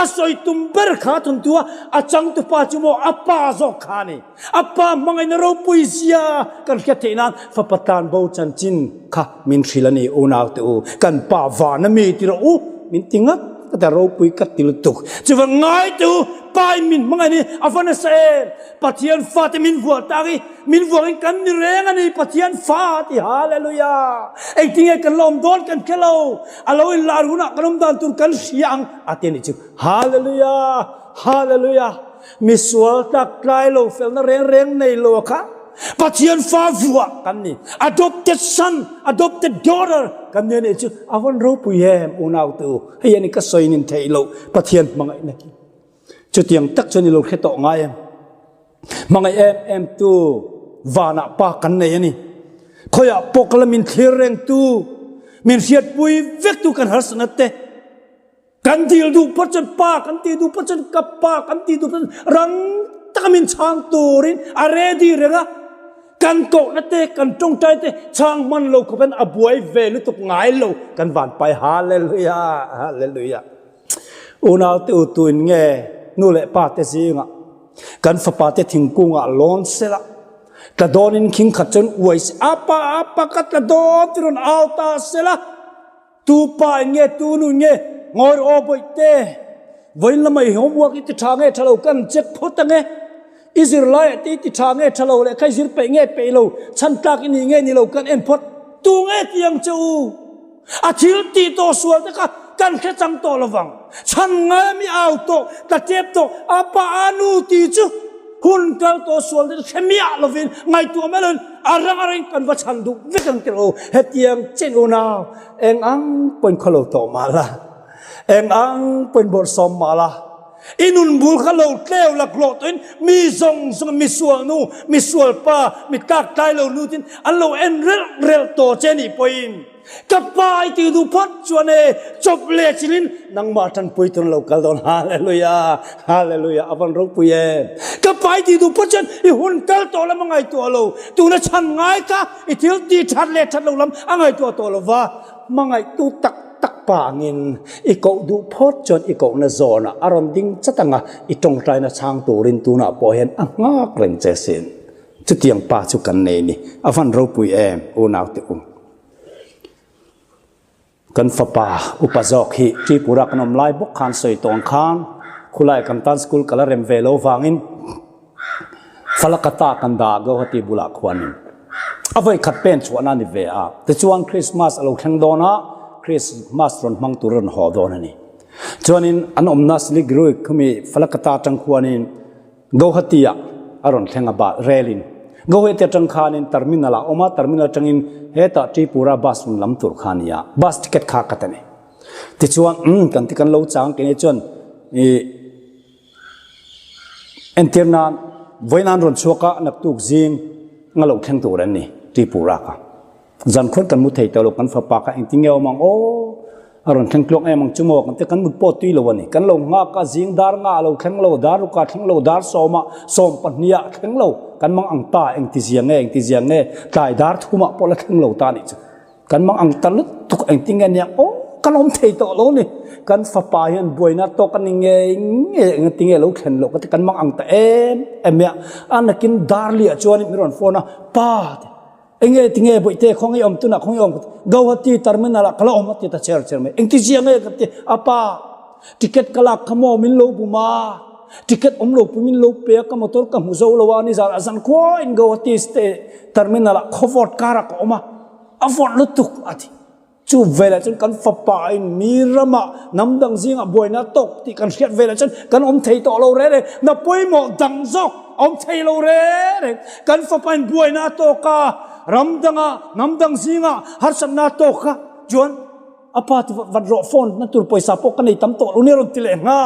A sawi tum ber kha thawnthu a a changtupa chu maw a pa zawk kha a ni. A pa hmangaihna ropui zia kan hriat theih nan fapa tlan bo chanchin kha min hrilh a ni unau te u. Kan pa van a mi ti rawh u min ti ngat ngat a ropui ka ti lutuk. Chuvang ngai te u pa in min hmangaih ni a va nasa em. Pathian fate min vuah tak i min vuakin kan ni reng a ni Pathian fa ti Hallelujah engtinge kan la awm dawn kan hre lo a lo in lar hunah kan awm dan tur kan hria ang a ti a nih chu Hallelujah Hallelujah misual tak tlai lo felna reng reng nei lo a kha Pathian fa vuah kan ni adopted son adopted daughter kan ni a nih chu a vawn ropui em unau tu hei a ni ka sawi nin theih loh Pathian hmangaihna hi Chutiang tak chuan i lo hre tawh ngai em? Hmangaih em em tu vanah pa kan nei a ni. Khawiah pawh kala min thlir reng tu, min hriatpui vek tu kan harsatna te, kan dil duh phawt chuan pa kan ti duh phawt chuan ka pa kan ti duh phawt chuan rang taka min chhang turin a ready reng a. Kan kohna te, kan tawngtai te chhang hman lo khawp hian a buai ve lutuk ngai lo kan vanpai. Hallelujah! Hallelujah! Unaute u tuin nge nu leh pa te zingah kan fapa te thingkungah lawn sela tla dawnin khing khat chuan uai se apa apa ka tla dawn ti rawn au ta sela tu pa in nge tu nu in nge ngawi rawh aw bawihte vawiin lamah i homework i ti tha nge tha lo kan check phawt ange i zirlaiah te i ti tha nge tha lo leh kha i zir peih nge peih lo chhan tlak i ni nge ni lo kan en phawt tu nge ti ang che u. A thil tih tawh sual te kha kan hre chang tawh lo vang. Chhan ngai mi au tawh, tla tep tawh, a pa a nu ti chu hun kal tawh sual te hre miah lovin ngaihtuah mai lovin a rang a rang kan va chhan duh vek ang tiraw. Hetiang chen unau eng ang pawhin khaw lo tawh mah la, eng ang pawhin bawrhsawm mah la, i nun bul kha lo tleu laklawh tawhin mi zawng zawng misual nu, misual pa, mi tlaktlai lo nu tin an lo en relh relh tawh che nih pawhin ka pa i ti duh phawt chuan e chawp leh chilin nangmah tanpui tur an lo kal dawn. Hallelujah! Hallelujah! A van ropui em! Ka pa i ti duh phawt chuan i hun kal tawh lam a ngaihtuah lo, tuna chhan ngai kha i thil ti that leh that lo lam a ngaihtuah tawh lo va, hmangaihtu tak tak pa angin i koh duh phawt chuan i kohna zawnah a rawn ding chat ang a, i tawngtaina chhang turin tunah pawh hian a nghak reng che sin. Chutiang pa chu kan nei ni. A van ropui em, unaute u. Kan fapa upa zawk hi Tripura kan awm lai bawk khan sawi tawng khan khulai kan tan school kal a rem ve lo vangin.
Falakata kan dah Guwahati bulah khuanin a vawi khat pen chhuahna a ni ve a. Tichuan Krismas a lo thleng dawn a, Krismas rawn hmang tur a rawn haw dawn a ni. Chuanin an awmna Siliguri khumi Falakata atang khuanin Guwahati-ah a rawn thleng a ba relin. Guwahati atang khanin terminal ah a awm a, terminal atangin hetah Tripura bus rawn lam tur kha a ni a, bus ticket kha ka ta ni. Tichuan umm kan ti kan lo chang kei chuan ih entir nan vawiin an rawn chhuak a naktuk zing nga lo thleng tur an ni Tripura kha. Zan khuan kan mu thei tawh lo kan fapa kha engtin nge awm ang aw a rawn thleng tluang em ang chu maw kan ti kan mut pawh tui lo a ni. Kan lo nghak a zing dar nga a lo thleng lo dar ruk ah thleng lo dar sawm ah sawm pahnih ah thleng lo kan mang ang ta engti zia nge engti zia nge tlai dar thum ah pawh la thleng lo ta a nih chu. Kan mang ang ta lutuk engtin nge nia aw ka lawm thei tawh lo ni. Kan fapa hian buaina tawk a ni ngei ngei engtin nge lo thlen loh ka ti kan mang ang ta em em mai a. A nakin dar liah chuan min rawn phone a pa ti enge tinge bawihte khawnge i awm tunah khawnge i awm ka ti Guwahati terminal ah ka la awm a ti ta cher cher mai engti zia nge ka ti a pa ticket ka lak kha maw min lo bum a ticket awm lo pui min lo pe a ka motor ka hmu zo lo a nizan ah zan khuain Guwahati terminal ah khawvawt karah ka awm a. A vawt lutuk a ti. Chu velah chuan kan fapa in mi ramah hnam dang zingah buaina tawk tih kan hriat velah chuan kan awm thei tawh lo reng reng. Na pawimawh dang zawk a awm thei lo reng reng. Kan fapa in buaina a tawk a, ram dangah hnam dang zingah harsatna a tawk a, chuan a pa ti vat rawh phone na tur pawisa pawh ka nei tam tawh lo nia rawn ti leh ngha.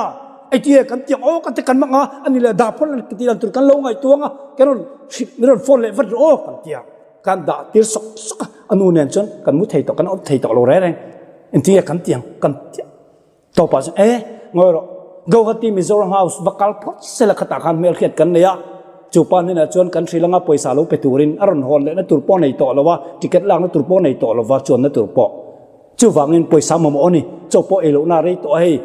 Eitie kan tiang aw ka ti kan mak a, a ni leh dah phawt la ti dan tur kan lo ngaihtuang a, kan rawn hrilh min rawn phone leh vat rawh aw kan ti a. Kan dah tir sawk sawk a, a nu nen chuan kan mu thei tawh, kan awm thei tawh lo reng reng. Engtin nge kan ti ang? Kan ti tawpah chuan e ngawi rawh, Guwahati Mizoram House va kal phawt sela khatah khan hmelhriat kan nei a, chu pa hnenah chuan kan hrilh anga pawisa lo pe turin a rawn hawn lehna tur pawh nei tawh lo a, ticket lakna tur pawh nei tawh lo va, chuanna tur pawh. Chuvangin pawisa mamawh a ni, chaw pawh ei lohna rei tawh a hei,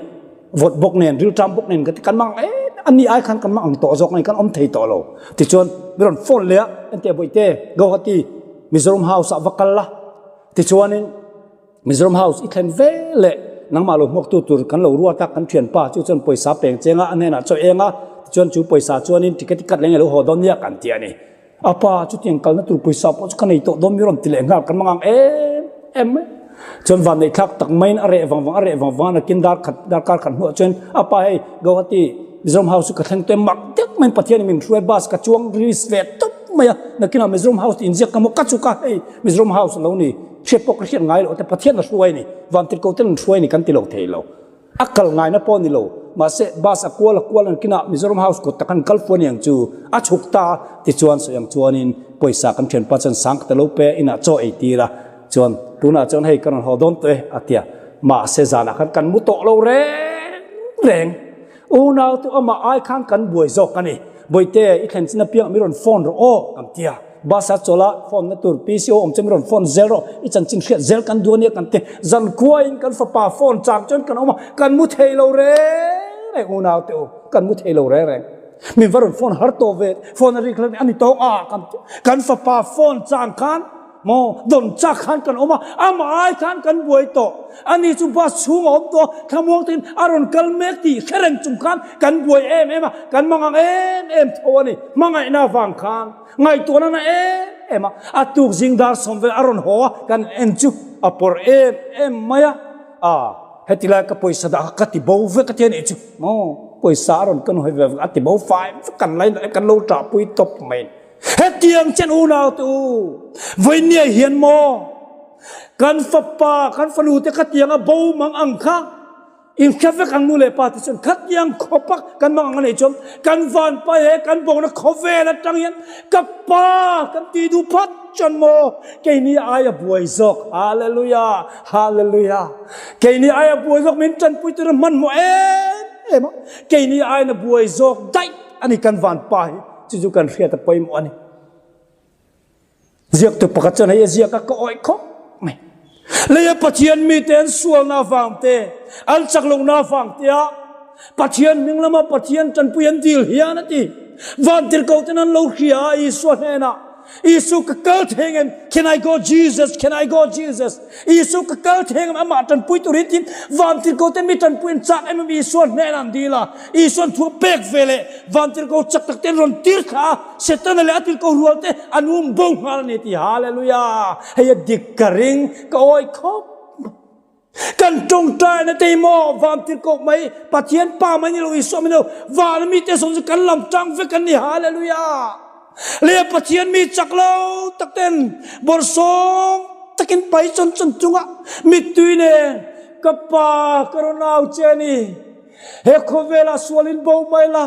vawt bawk nen, rilṭam bawk nen ka ti, kan mang em a ni ai khan kan mang ang tawh zawk a ni, kan awm thei tawh lo. Tichuan mi rawn phone leh a, enteh Bawihte, Guwahati Mizoram House ah va kal la, tichuanin Mizoram House i thlen ve leh nangmah lo hmuaktu tur kan lo ruat a, kan thianpa chu chuan pawisa peng cheng a, a hnenah chaw eng a, tichuan chu pawisa chuanin ticket i cut leh nge lo haw dawn nia kan ti a ni. A pa chutiang kalna tur pawisa pawh chu ka nei tawh dawn mi rawn ti leh nghal kan mangang em em mai. Chuan van neih thlak tak maiin a reh vang vang a reh vang vang a nakin dar khat darkar khat hnuah chuan a pa hei Guwahati Mizoram House chu ka thleng tawh em mak deuh maiin Pathianin min hruai bus ka chuang release ve tawp mai a nakinah Mizoram House tih inziak ka hmu ka chuk a hei Mizoram House a lo ni hriat pawh ka hriat ngai loh te Pathian a hruai a ni vantirhkoh ten an hruai a ni kan ti lo thei lo. A kal ngaina pawh a ni lo. Mahse, bus a kual a kual ang kinah Mizoram House kawt tak an kal fu a ni ang chu. A chhuk ta a, tichuan sawi ang chuanin pawisa kan thianpa chuan sang ka ta lo pe a, inah chaw ei tir a. Chuan, tunah chuan hei ka rawn haw dawn tawh e, a ti a. Mahse, zanah khan kan mu tawh lo reng reng. Unau te amah ai khan kan buai zawk a ni. Bawihte, i thlen chin apiang mi rawn phone rawh aw, kan ti a. Bus a chawlh a, phone na tur PCO awm chu mi rawn phone zel rawh, i chanchin hriat zel kan duh ania kan ti. Zankuain kan fapa phone chang chuan kan awm a, kan mu thei lo reng reng unau te u, kan mu thei lo reng reng. Min va rawn phone har tawh ve, phone a rik hlek a ni tawng a kan ti. Kan fapa phone chang khan Maw, dawn chak khan kan awm a, amah ai khan kan buai tawh. Ani chu bus chhung a awm tawh a, thlamuang takin a rawn kal mek tih hre reng chung khan kan buai em em a, kan mangang em em tho a ni. Hmangaihna avang khan ngaihtuahna na em em a, a tuk zing dar sawm vel a rawn haw a, kan en chu a pawr em em mai a. A, heti lai ka pawisa dah kha ka ti bo vek a ti a nih chu. Maw, pawisa a rawn kan hawi ve vek a, a ti bo fai vek kan lai kan lo ṭahpui tawp mai. Hetiang chen unau te u, vawinia hian maw kan fapa, kan fanu te khatianga bo mang ang kha in hre vek ang nu leh pa te chuan khatiang khawpa kan mang ang a neih chuan kan vanpa he kan bona khawvel atang hian ka pa kan ti duh phat chuan maw keini aia buai zawk hallelujah hallelujah keini aia buai zawk min tanpui tur a hmanhmawh em em a keini aina buai zawk daih ani kan vanpa hi Chu chu kan hriat a pawimawh a ni. Ziaktu pakhat chuan hei a ziak a ka awih khawp mai. Leia Pathian mite an sualna avang te, an chak lohna avang te a Pathian hming lama Pathian tanpui an dil hian a ti. Vantirhkoh ten an lo hria a Isua hnenah.
Isu ka kal thei ngem? Can I go Jesus? Can I go Jesus? Isu ka kal thei ngem? Amah tanpui turin tin vantirhkoh te mi tanpui an chak em em Isua hnen an dil a. Isuan thu a pek ve leh vantirhkoh chak tak te an rawn tir thla a, Setana leh a tirhkoh rual te an um bo nghal a ni ti. Hallelujah! Hei a dik ka ring, ka awi khawp mai. Kan tawngtaina te hi maw vantirhkoh mai, Pathian Pa mai ni lo, Isua mai ni lo, van mite zawng chu kan lam tang vek an ni. Hallelujah! Leh Pathian mi chak lo tak ten bawrhsawm takin pai chawn chawn chungah mittui nen ka Pa ka rawn au che a ni. He khawvelah sualin bo mai la.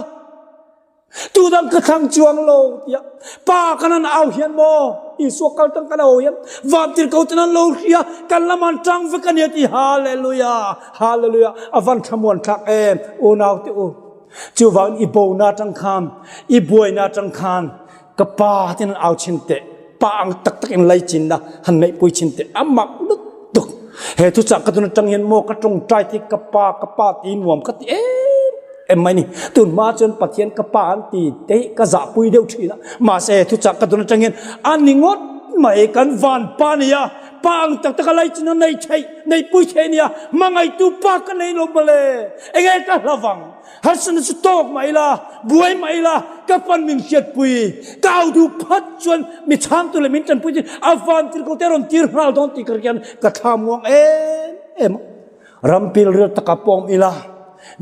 Tudang ka thlang chuang lo tiah pa kan an au hian maw Isua kal tang kan au hian vantir ko ten an lo hria kan lam an tang vek ania ti hallelujah hallelujah avan thlamuan thlak em unau te u chuvang i bo na tang khan i buai na tang khan ka pa ten an au chin te pa ang tak tak in lai chin na han nei pui chin te amak lutuk he thu chak ka tun atang hian maw ka tawngtai ti ka pa ka pa ti nuam ka ti em em mai ni tun hma chuan Pathian ka pa an ti te hi ka zah pui deuh thin a mahse he thu chak ka tun atang hian a ni ngawt mai kan van pa nia pa ang tak tak a lai chin a nei thei nei pui thei nia hmangaihtu pa ka nei lo mawle enge ka hlavang Harsatna chu tawk mah ila, buai mah ila, ka pan min hriatpui. Ka au duh phat chuan mi chhangtu leh min tanpui chu a van tir ko te a rawn tir nghal dawn tih ka rian ka thla muang em em a. Ram pilril takah pawh awm ila,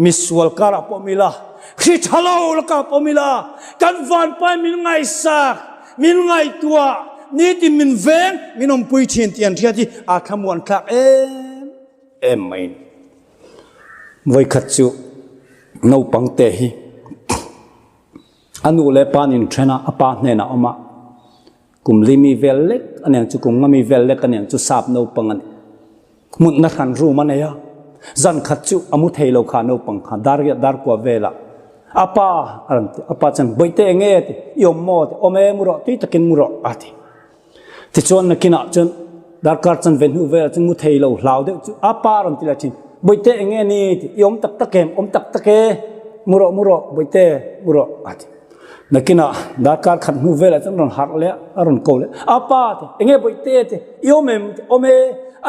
misual karah pawh awm ila, hri tha lo lakah pawh awm ila, kan vanpai min ngaihsak, min ngaihtuah, nitin min veng, min awmpui thin tih an hriat hi a thlamuan thlak em em mai. Vawikhat chu naupang te hi a nu leh pa nin then a, a pa hnenah a awm a, kum li mi vel lek a niang chu, kum nga mi vel lek a niang chu sap naupang a ni. Hmunna hran room a nei a, zan khat chu a mu thei lo kha naupang kha dar riat dar kua velah a pa a rawn ti, a pa chuan Bawihte eng nge a ti, i awm maw a ti, awm e mu rawh tui takin mu rawh a ti. Tichuan nakinah chuan darkar chanve hnu velah chuan mu thei lo hlau deuh chu a pa a rawn ti leh thin, Bawihte eng nge ni? Ti, i awm tak tak em? Awm tak tak e, mu rawh mu rawh Bawihte mu rawh a ti. Nakinah darkar khat hnu velah chuan a rawn harh leh a, a rawn ko leh, A pa ti, eng nge Bawihte? Ti, i awm em? Ti, awm e,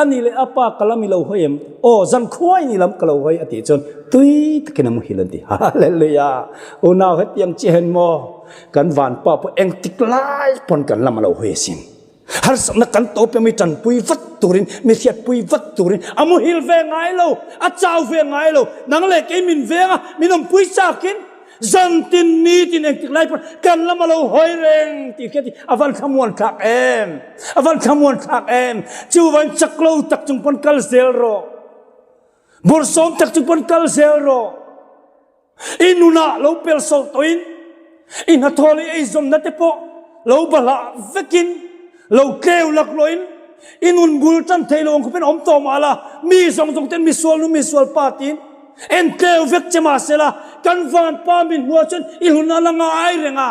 a ni leh a pa ka lam i lo hawi em? Aw, zan khuai ni lam ka lo hawi a tih chuan tui takin a muhil an ti. Hallelujah! Unau hetiang chiah hian maw? Kan vanpa pawh engtik lai pawn kan lam a lo hawi asin. Harsatna kan tawp em i tanpui vat turin, mi hriatpui vat turin a muhil ve ngai lo, a chau ve ngai lo. Nang leh kei min veng a, min awmpui chakin zantin nitin engtik lai pawn kan lam a lo hawi reng tih hriat hi a van thlamuan thlak em, a van thlamuan thlak em. Chuvain chak lo tak chung pawn kal zel rawh, bawrhsawm tak chung pawn kal zel rawh. I nunah lo pel sawlh tawhin, i hnathawh leh i eizawnna te pawh lo bahlah vekin, lo tleu laklawhin, i nun bul tan thei lo ang khawpin awm tawh mah la, mi zawng zawng ten misual nu misual pa tiin en tleu vek che mah se la, kan vanpa min hmuah chuan i hlun a la ngai reng a.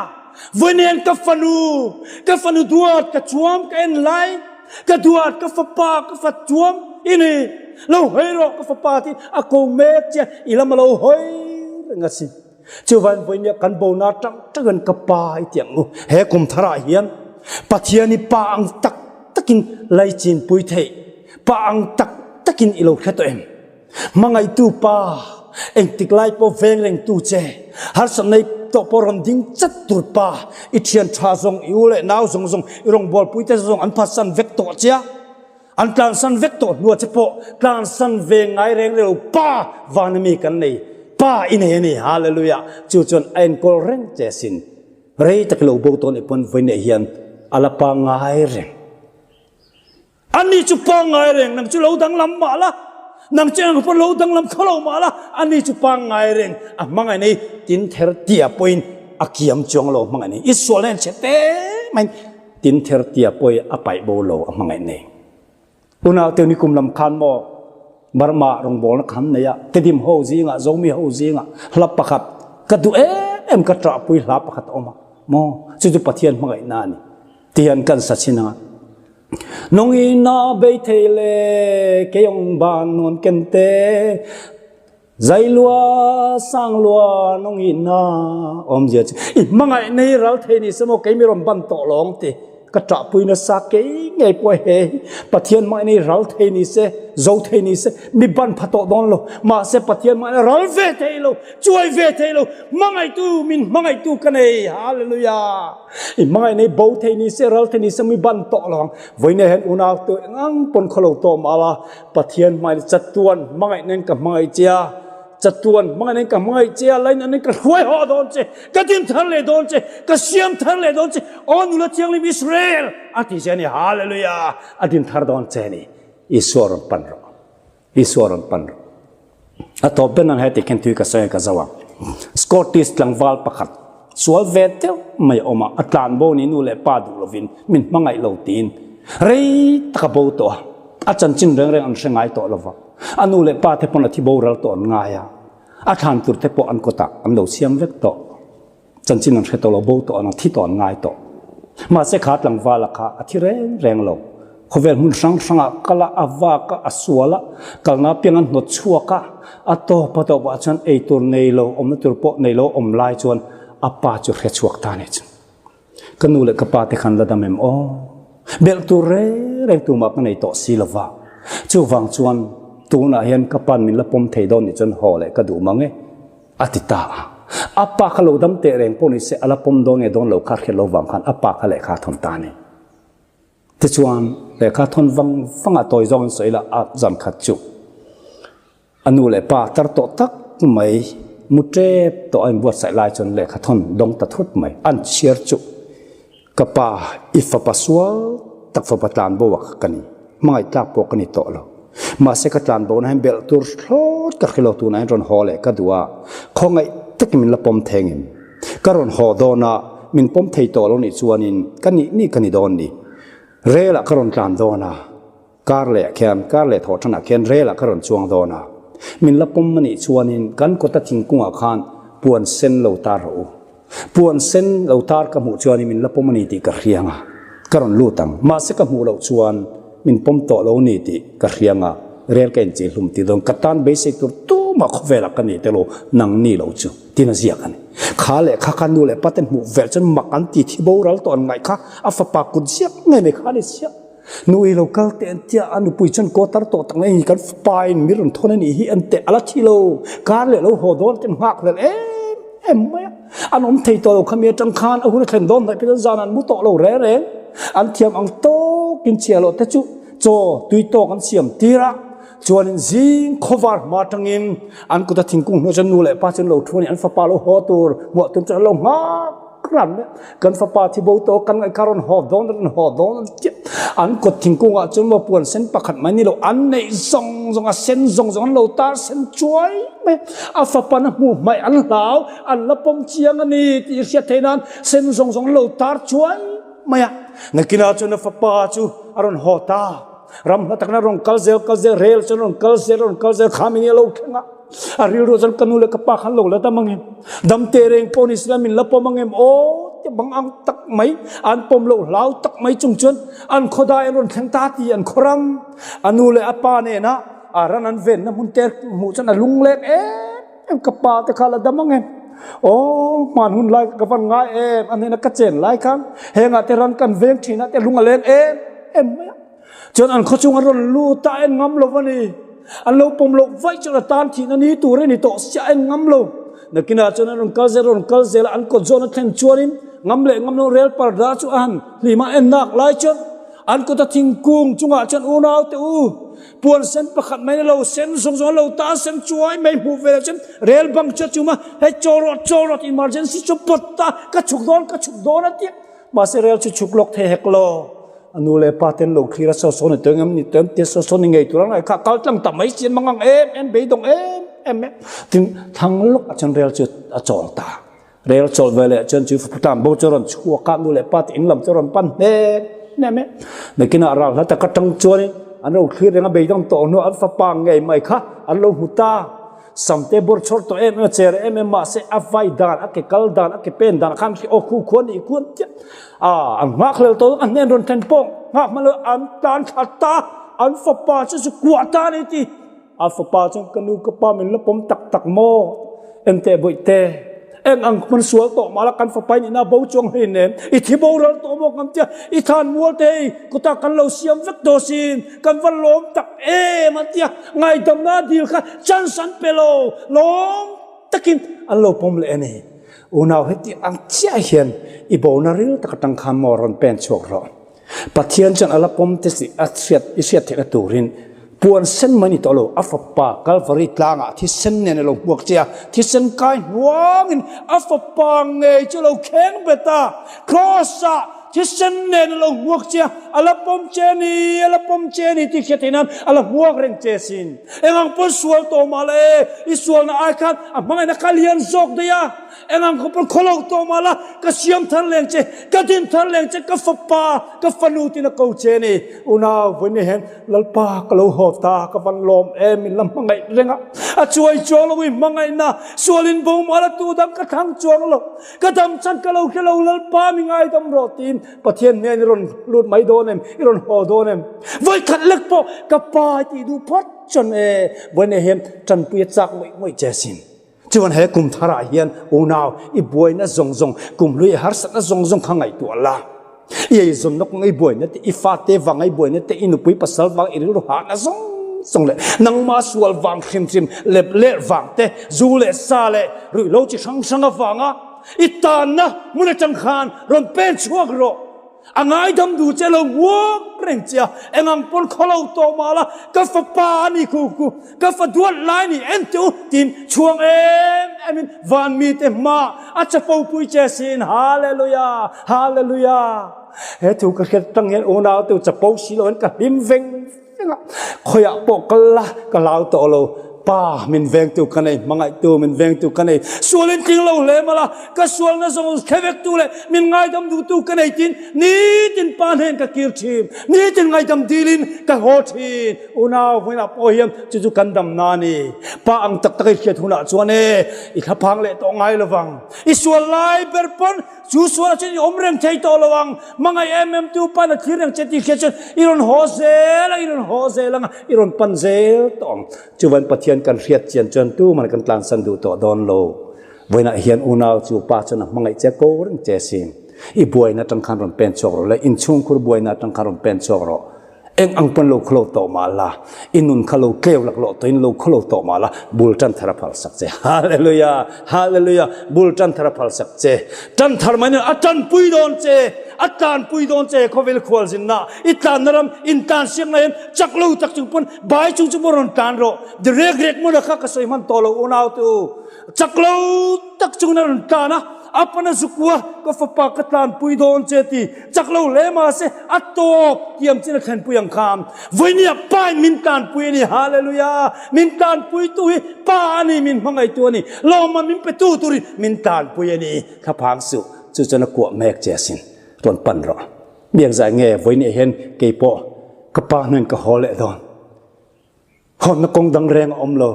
Vawiin ka fanu, ka fanu duat ka chuam ka en lai, Ka duat, ka fapa, ka fat chuam i ni. Lo hawi rawh ka fapa tiin a ko mek che a, i lam a lo hawi reng a si. Chuvain vawinia kan bona tang tangin ka pa i ti ang u. He kum tharah hian Pathian i pa ang tak takin laichin pui theih, pa ang tak takin i lo hre tawh em? Hmangaihtu pa, engtik lai pawh veng rengtu che, harsatna i tawh pawh rawn ding chat tur pa, i thian tha zawng, i u leh nau zawng zawng, i rawngbawlpui te zawng an phatsan vek tawh che a, an tlansan vek tawh hnua che pawh tlansan ve ngai reng reng lo pa vana mi kan nei, pa i nei a ni, Hallelujah! Chu chuan a enkawl reng che asin. Rei tak i lo bo tawh nih pawn vawiinah hian a la pangngai reng. Ani chu pangngai reng, nang chu lo danglam mah la, nang chu eng pawh lo danglam kha lo mah la, ani chu pangngai reng, a hmangaih nei tin ther tia pawhin a kiam chuang lo hmangaih nei. I sualna en chhe te maiin tin ther tia pawhin a paih bo lo a hmangaih nei. Unau te nikum lam khan maw Burma rawngbawlna khan nei a, Tedim ho zingah, Zomi ho zingah hla pakhat ka duh em em ka ṭahpui hla pakhat a awm a maw, chu chu Pathian hmangaihna a ni tihian kan sa chhin ang a. Nungina bei thei le keiawng ban nuam ken te Zai lua sang lua nungina awmzia chu i hmangaih nei ral thei ni se maw kei mi rawn ban tawh lawng ti. Ka ṭahpui nasa kei ngei pawh he hi Pathian mahni ral thei ni se, zo thei ni se, mi ban pha tawh dawn lo. Mahse Pathian mahni ral ve thei lo, chuai ve thei lo, hmangaihtu min hmangaihtu ka nei. Hallelujah! I hmangaih nei bo thei ni se, ral thei ni se, mi ban tawh lo ang. Vawiin hian unau tu engang pawn khaw lo tawh mah la, Pathian hmangaih chatuan hmangaih nen ka hmangaih che a. Chatuan hmangaih ka hmangaih che a, lain an ka hruai haw dawn che, ka din thar leh dawn che, ka siam thar leh dawn che, aw nula thianghlim Israel a ti che a ni, Hallelujah, a din thar dawn che a ni, Isua rawn pan rawh, Isua rawn pan rawh. A tawp ber nan heti khen tui ka sawi a ka zo ang. Scottish tlangval pakhat sual ve deuh mai a awm a, a tlan bo ni nu leh pa duh lovin min hmangaih lo tiin rei tak a bo tawh a, a chanchin reng reng an hre ngai tawh lova. A nu leh pa te pawn a thi boral tawh an ngai a, a thlan tur te pawh an kawtah an lo siam vek tawh. Chanchin an hre tawh lo, bo tawh an ang, thi tawh an ngai tawh. Mahse kha tlangvala kha a thi reng reng lo. Khawvel hmun hrang hrangah kal a, a vak a, a sual a, kalna apiang an hnawt chhuak a, a tawp a tawpah chuan eitur nei lo, awmna tur pawh nei lo awm lai chuan a pa chu hre chhuak ta a ni chu. Ka nu leh ka pa te khan la dam em aw? Belh tur reng reng tumah ka nei tawh si lova. Chuvang chuan tunah hian ka pa'n min la pawm thei dawn nih chuan haw leh ka duh mang e, a ti ta a. A pa kha lo dam teh reng pawh ni se a la pawm dawn nge dawn lo kha hriat lo vang khan a pa kha lehkha a thawn ta a ni. Tichuan lehkha thawn vang vangah tawi zawngin sawi la a zan khat chu. A nu leh pa tar tawh tak mai, mu tep tawh a inbuatsaih lai chuan lehkha thawn dawng ta thut mai. An chhiar chu, Ka pa, i fapa sual tak fapa tlan bo ah ka ni. Hmangaih tlak pawh ka ni tawh lo. Mahse ka tlan bo na hian belh tur thlawt ka hre lo tunah hian rawn haw leh ka duh a, khawngaih takin min la pawm thengin. Ka rawn haw dawn a, min pawm thei tawh lo nih chuanin ka nih nih ka ni dawn ni. Rel ah ka rawn tlan dawn a. Kar leh khian, kar leh thawh thanah khian relah ka rawn chuang dawn a. Min la pawm a nih chuanin kan kawta thingkungah khan puan sen lo tar rawh u. Puan sen lo tar ka hmuh chuanin min la pawm a ni tih ka hriang a, ka rawn lut ang. Mahse ka hmuh loh chuan min pawm tawh lo ni tih ka hriang a, rel ka inchei hlum tih dawn. Ka tan beisei tur tumah khawvelah ka ni tel u, nang ni lo chu. Tin a ziak a ni. Kha leh kha kha nu leh pa te hmuh vel chuan mak an ti thi boral tawh an ngaih kha a fapa kut ziak ngei mai kha a ni chiah. Nu i lo kal teh an tia, a nupui chuan kaw tar tawh tak mai kan fapa in mi rawn thawn a nih hi an teh a la thi lo, kar leh lo haw dawn ten nghak hlel em em mai a, an awm thei tawh lo khami atang khan a hun a thlen dawn hnaih phei chuan zan an mu tawh lo reng reng, an thiam ang tawkin chhia loh te chu chaw tui tawk an siam tir a, chuanin zing khawvar hma atangin an kuta thingkung hnuah chuan nu leh pa chu an lo thu a ni, an fapa lo haw tur hmuah tum chuan an lo nghak. Ran mai kan fapa thi bo tawh kan ngaih kha rawn haw dawn rawn haw dawn an ti an kawt thingkung ah chuan maw puan sen pakhat mai ni lo an neih zawng zawng a sen zawng zawng an lo tar sen chuai mai a fapa na hmuh hmaih an hlau an la pawm chiang a ni tih hriat theih nan sen zawng zawng an lo tar chuai mai a nakinah chuan a fapa chu a rawn haw ta ram hla takna rawn kal zel kal zel rel chuan rawn kal zel rawn kal zel khami ni a lo thleng a. A rilru chuan ka nu leh ka pa khan lo la dam ang em? Dam teh reng pawh ni sila min la pawm ang em? Aw ti bang ang tak mai, an pawm loh hlau tak mai chung chuan an khawdai an rawn thleng ta ti an khawram. A nu leh a pa nena a ran an venna hmun te hmuh chuan a lungleng em em ka pa te kha la dam ang em? Aw hman hun lai ka van ngai em? A hnena ka chen lai khan hengah te ran kan veng thin a te lung a leng em em mai a. Chuan an khawchung an rawn lut a, en ngam lo a ni. An lo pawm loh vaih chuan a tan thihna ni tur a ni tawh sia en ngam lo. Nakinah chuan an rawn kal zel, rawn kal zel a, an kawt zawn a thlen chuanin ngam leh ngam lo rel parda chu a han hlim a, en nak lai chuan an kawta thingkung chungah chuan unau te u, puan sen pakhat mai na lo sen zawng zawng a lo tan sen chuai mai hmuh ve leh chuan rel bang chu a chum a, hei chaw rawh chaw rawh tih emergency chu pawt ta, ka chhuk dawn ka chhuk dawn a ti a. Mahse rel chu chhuk lawk thei hek lo. A nu leh pa ten lo thlir a, saw saw ni tawng em ni tawng tia saw saw ni ngei tur ang ai kha kal tlang ta mai chian mang ang em em beidawng em em em tin thlang lawk ah chuan rel chu a chawl ta. Rel chawl ve leh chuan chu tlan bo chu a rawn chhuak a, nu leh pa te in lam chu a rawn pan hnem hnem e. Nakinah ral hla tak atang chuanin an lo thlir reng a beidawng tawh hnuah an fapa ngei mai kha an lo hmu ta. Samte bawr chhawr tawh em em a, cher em em mahse a vai dan, a ke kal dan, a ke pen dan khan khi aw khu khuan nih kuan chiah a, an nghak hlel tawh a hnen rawn thlen pawh nghak hman lo an tan thla ta, an fapa chu chu kuah ta a ni ti. A fapa chuan ka nu ka pa min la pawm tak tak maw? Enteh bawihte. Eng ang hman sual tawh mah la kan fapa in ina bo chuang hei nen i thi boral tawh maw kan tia i thlan mual te hei kutah kan lo siam vek tawh sin kan va lawm tak em an tia ngaidamna dil kha chance an pe lo lawm takin an lo pawm leh a ni. Unau heti ang chiah hian i bona ril tak atang khan maw rawn pen chhuak rawh. Pathian chuan a la pawm te si a hriat i hriat theihna turin puan sen mai ni tawh lo, a fapa Kalvari tlangah thisen nen a lo hmuak che a, thisen kai hnuangin a fapa ngei chu a lo kheng bet a, Kraws-ah thisen nen a lo hmuak che a, a la pawm che a ni, a la pawm che a ni tih hriat theih nan a la hmuak reng che asin. Engang pawn sual tawh mah la e, i sualna ai khan a hmangaihna kha lian zawk daih a. Engang khaw pawn khaw lo tawh mah la, ka siam thar leng che, ka din thar leng che, ka fapa, ka fanu tin a ko che a ni. Unau vawiin hian Lalpa ka lo haw ta, ka van lawm em, min la hmangaih reng a, a chuai chuang lo i hmangaihna, sualin bo mah la tu dang ka thlang chuang lo, ka dam chan ka lo hre lo, Lalpa mi ngaidam rawh tiin Pathian hnen i rawn lut mai dawn em, i rawn haw dawn em? Vawikhat lek pawh ka pa i tih duh phawt chuan e, vawiin hian tanpui a chak ngawih ngawih che asin. Chuan he kum tharah hian unau i buaina zawng zawng, kum hlui i harsatna zawng zawng kha ngaihtuah la. I eizawnna kawng i buaina te, i fate vang i buaina te, i nupui pasal vang i rilru hahna zawng zawng leh nangma sual vang hrim hrim lep leh vang te, zu leh sa leh ruihhlo chi hrang hrang avanga i tanna hmun atang khan rawn pen chhuak rawh. A ngaidam duh che lo nguak reng che a, engang pawn khaw lo tawh mah la, ka fapa a ni khu khu, ka fa duat lai ni en teh u tiin chhuang em em in van mite hma a chapo pui che sin, Hallelujah, Hallelujah. He thu ka hriat tang hian unau te u chapo si lo in ka hlim veng veng a, khawiah pawh kal la ka lau tawh lo, Pa min vengtu ka nei, hmangaihtu min vengtu ka nei, sualin tling lo hle mah la, ka sualna zawng thla vektu leh min ngaidam duhtu ka nei tiin nitin Pa hnen ka kir thin, nitin ngaidam dilin ka haw thin. Unau hmunah pawh hian chu chu kan damna a ni. Pa ang tak tak i hriat hunah chuan e, i thlaphang leh tawh ngai lovang. I sual lai ber pawn Chu sualah chuan i awm reng thei tawh lo ang, hmangaih em em tu pan a thlir reng che tih hriat chuan i rawn haw zel a, i rawn haw zel ang a, i rawn pan zel tawh ang. Chuvan Pathian kan hriat chian chuan tuman kan tlansan duh tawh dawn lo. Vawiinah hian unau chu pa chuan a hmangaih che ko reng che sin. I buaina atang khan rawn pen chhuak rawh le, inchhungkhur buaina atang khan rawn pen chhuak rawh. Eng ang pawn lo khawlo tawh mah la, i nun kha lo tleu laklawh tawhin lo khawlo tawh mah la, bul tan thar a phal sak che. Hallelujah! Hallelujah! Bul tan thar a phal sak che. Tan thar mai nen a tanpui dawn che, a tlanpui dawn che khawvel khualzinna, i tlanna ram intlan siak na hian chak lo tak chung pawn bai chung chu maw rawn tlan rawh. Direk rek hmuna kha ka sawi hman tawh lo unau te u. Chak lo tak chungin a rawn tlan a, a pana zukua ka fapa ka tlanpui dawn che ti chak lo hle mahse a tawp tiam chin a thlenpui ang kha. Vawinia pa in min tlanpui a ni, Hallelujah! Min tlanpuitu hi pa a ni, min hmangaihtu a ni, lawmman min petu turin min tlanpui a ni. Thlaphang suh, chu chuan a kuah mek che asin, rawn pan rawh. Biakzai nge vawinia hian keipawh ka pa hnuaiin ka haw leh dawn. Hawnna kawng dang reng a awm lo.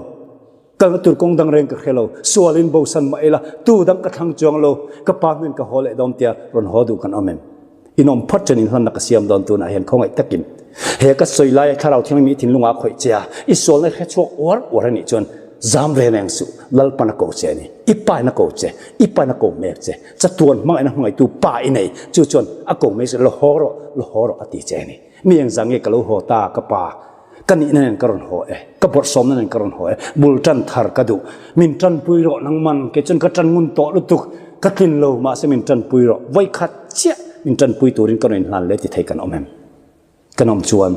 Kalna tur kawng dang reng ka hre lo. Sualin bosan mah ila, tu dang ka thlang chuang lo. Ka pa hnuin ka haw leh dawn tia rawn haw duh kan awm em? In awm phawt chuan inhlanna ka siam dawn tunah hian khawngaih takin he ka sawi laia Thlarau Thianghlim i thinlungah a khawih che a, i sualna hre chhuak uar uar a nih chuan zam reng reng suh. Lalpan a ko che a ni. I pa in a ko che. I pa in a ko mek che. Chatuan hmangaihna hmangaihtu pa i nei. Chu chuan a ko mai che, Lo haw rawh, lo haw rawh a ti che a ni. Mi engzah nge ka lo haw ta ka pa? Ka nihna nen ka rawn haw e, ka bawrhsawmna nen ka rawn haw e, bul tan thar ka duh. Min tanpui rawh nangman, kei chuan ka tan ngun tawh lutuk, ka tlin lo, mahse min tanpui rawh. Vawikhat chiah min tanpui turin ka rawn inhlan leh ti thei kan awm em? Kan awm chuan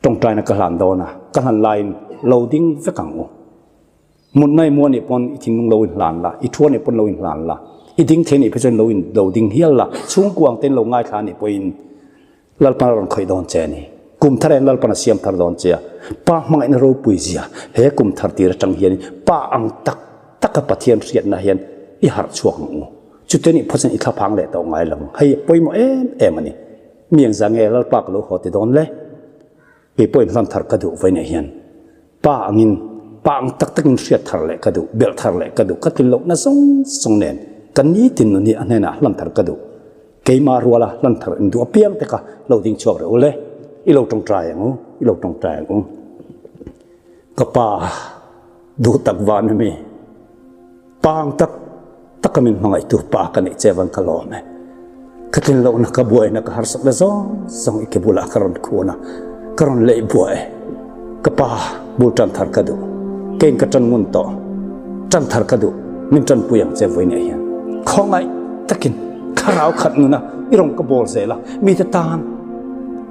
tawngtaina ka hlan dawn a, ka hlan laiin lo ding vek ang u. Mutna i muan nih pawn i thinlung lo inhlan la, i thuan nih pawn lo inhlan la, i ding thei nih phei chuan lo in lo ding hial la, chhungkuang ten lo ngaithla nih pawhin Lalpan a rawn khawih dawn che a ni. Kum thar hian Lalpan a siam thar dawn che a, Pa hmangaihna ropui zia he kum thar tir atang hian Pa ang tak taka Pathian hriatna hian i harh chhuak ang u. Chute nih phawt chuan i thlaphang leh tawh ngai lo ang. Hei pawimawh em em a ni. Mi engzah nge Lalpa ka lo haw ti dawn le? Kei pawhin hlan thar ka duh vawiinah hian pa angin, pa ang tak takin hriat thar leh ka duh, belh thar leh ka duh, ka tlin lohna zawng zawng nen ka nitin nun hi a hnenah hlan thar ka duh. Keimah ruala hlan thar in duh apiang te kha lo ding chhuak reuh le, i lo tawngtai ang u, i lo tawngtai ang u. Ka pa duh tak van a mi, pa ang tak.
taka min hmangaihtu Pa ka neih che van ka lawm e. Ka tlin lohna, ka buaina, ka harsatna zawng zawng i ke bulah ka rawn khun a, ka rawn leih buah e. Ka Pa, bul tan thar ka duh. Keiin ka tan ngun tawh. Tan thar ka duh. Min tanpui ang che vawiinah hian. Khawngaih takin thlarau khat nuna i rawn ka bawl zel a, mite tan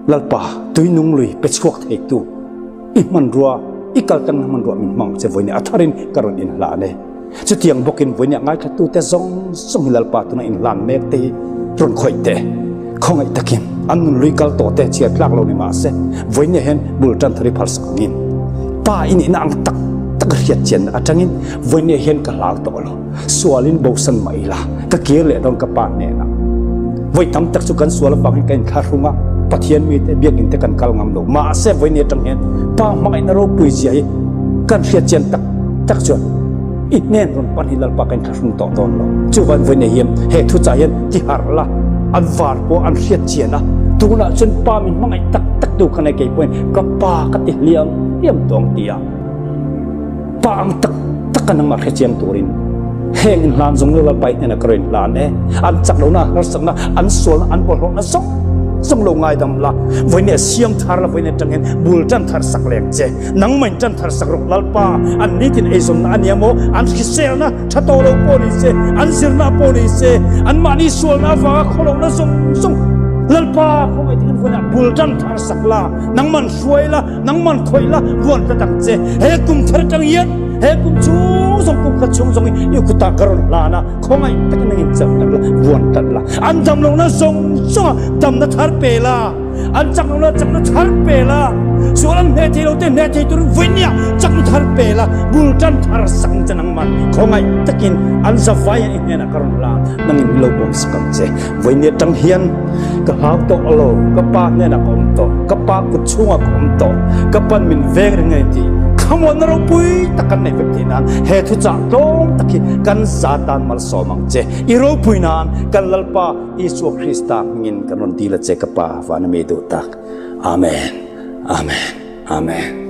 Lalpa tuinung lui pe chhuak theitu i hmanrua, i kal tangna hmanrua min hmang che vawiinah a tharin ka rawn inhlan e. Chutiang bawkin vawinia ngaithlatute zawng zawng hi Lalpa tuna inhlan mek te hi rawn khawih teh. Khawngaih takin an nun lui kal tawh te chhiar tlak lo ni mah se, vawinia hian bul tan thar i phalsak angin Pa i nihna ang tak tak hriat chianna atangin vawinia hian ka hlau tawh lo. Sualin bosan mah ila, ka kir leh dawn ka Pa hnenah. Vawi tam tak chu kan sual avangin kan inthlahrung a, Pathian mite biakinn te kan kal ngam lo. Mahse vawinia atang hian Pa hmangaihna ropui zia hi kan hriat chian tak tak chuan i hnen rawn pan hi Lalpa ka inthlahrung tawh dawn lo. Chuvan vawinia hian he thuchah hian ti harh la, an var pawh an hriat chian a, tunah chuan Pa min hmangaih tak tak tu kha nei kei pawhin ka Pa ka ti hliam hliam tawh ang ti a. Pa ang tak tak a nangmah hrechiang turin heng inhlan zawng lo Lalpa i hnenah ka rawn inhlan e. An chak lohna, an harsakna, an sualna, an bawlhhlawhna zawng zawng lo ngaidam la, vawiin ah siam thar la, vawiin atang hian bul tan thar sak leng che. Nangmah in tan thar sak rawh Lalpa, an nitin eizawnna a nia maw, an hriselna tha tawh lo pawh ni se, an zirna pawh ni se, anmahni sualna avanga khawlohna zawng zawng Lalpa khawngaih takin vawiin ah bul tan thar sak la, nangman hruai la, Nangman khawih la vuan tlat ang che. He kum thar atang hian he kum chhung zawng kum khat chhung zawng hi i kutah ka rawn hlan a, khawngaih takin nang in chelh tlat la, vuan tlat la. An dam lohna zawng zawnga damna thar pe la, an chak lohna chakna thar pe la, sual an hneh thei lo te hneh thei turin vawinia chakna thar pe la, bul tan thar sak ang che nangman khawngaih takin an zavai i hnenah ka rawn hlan, nangin min lo bawm sak ang che. Vawinia tang hian ka hlau tawh lo, ka pa hnenah ka awm tawh, ka pa kut chhungah ka awm tawh, ka pan min veng reng a ni tih thlamuanna ropui tak kan neih vek theih nan he thuchah tlawm tak hi kan za tan malsawm ang che. I ropui nan kan Lalpa Isua Krista hmingin kan rawn dil a che ka Pa, vana mi duh tak. Amen. Amen. Amen.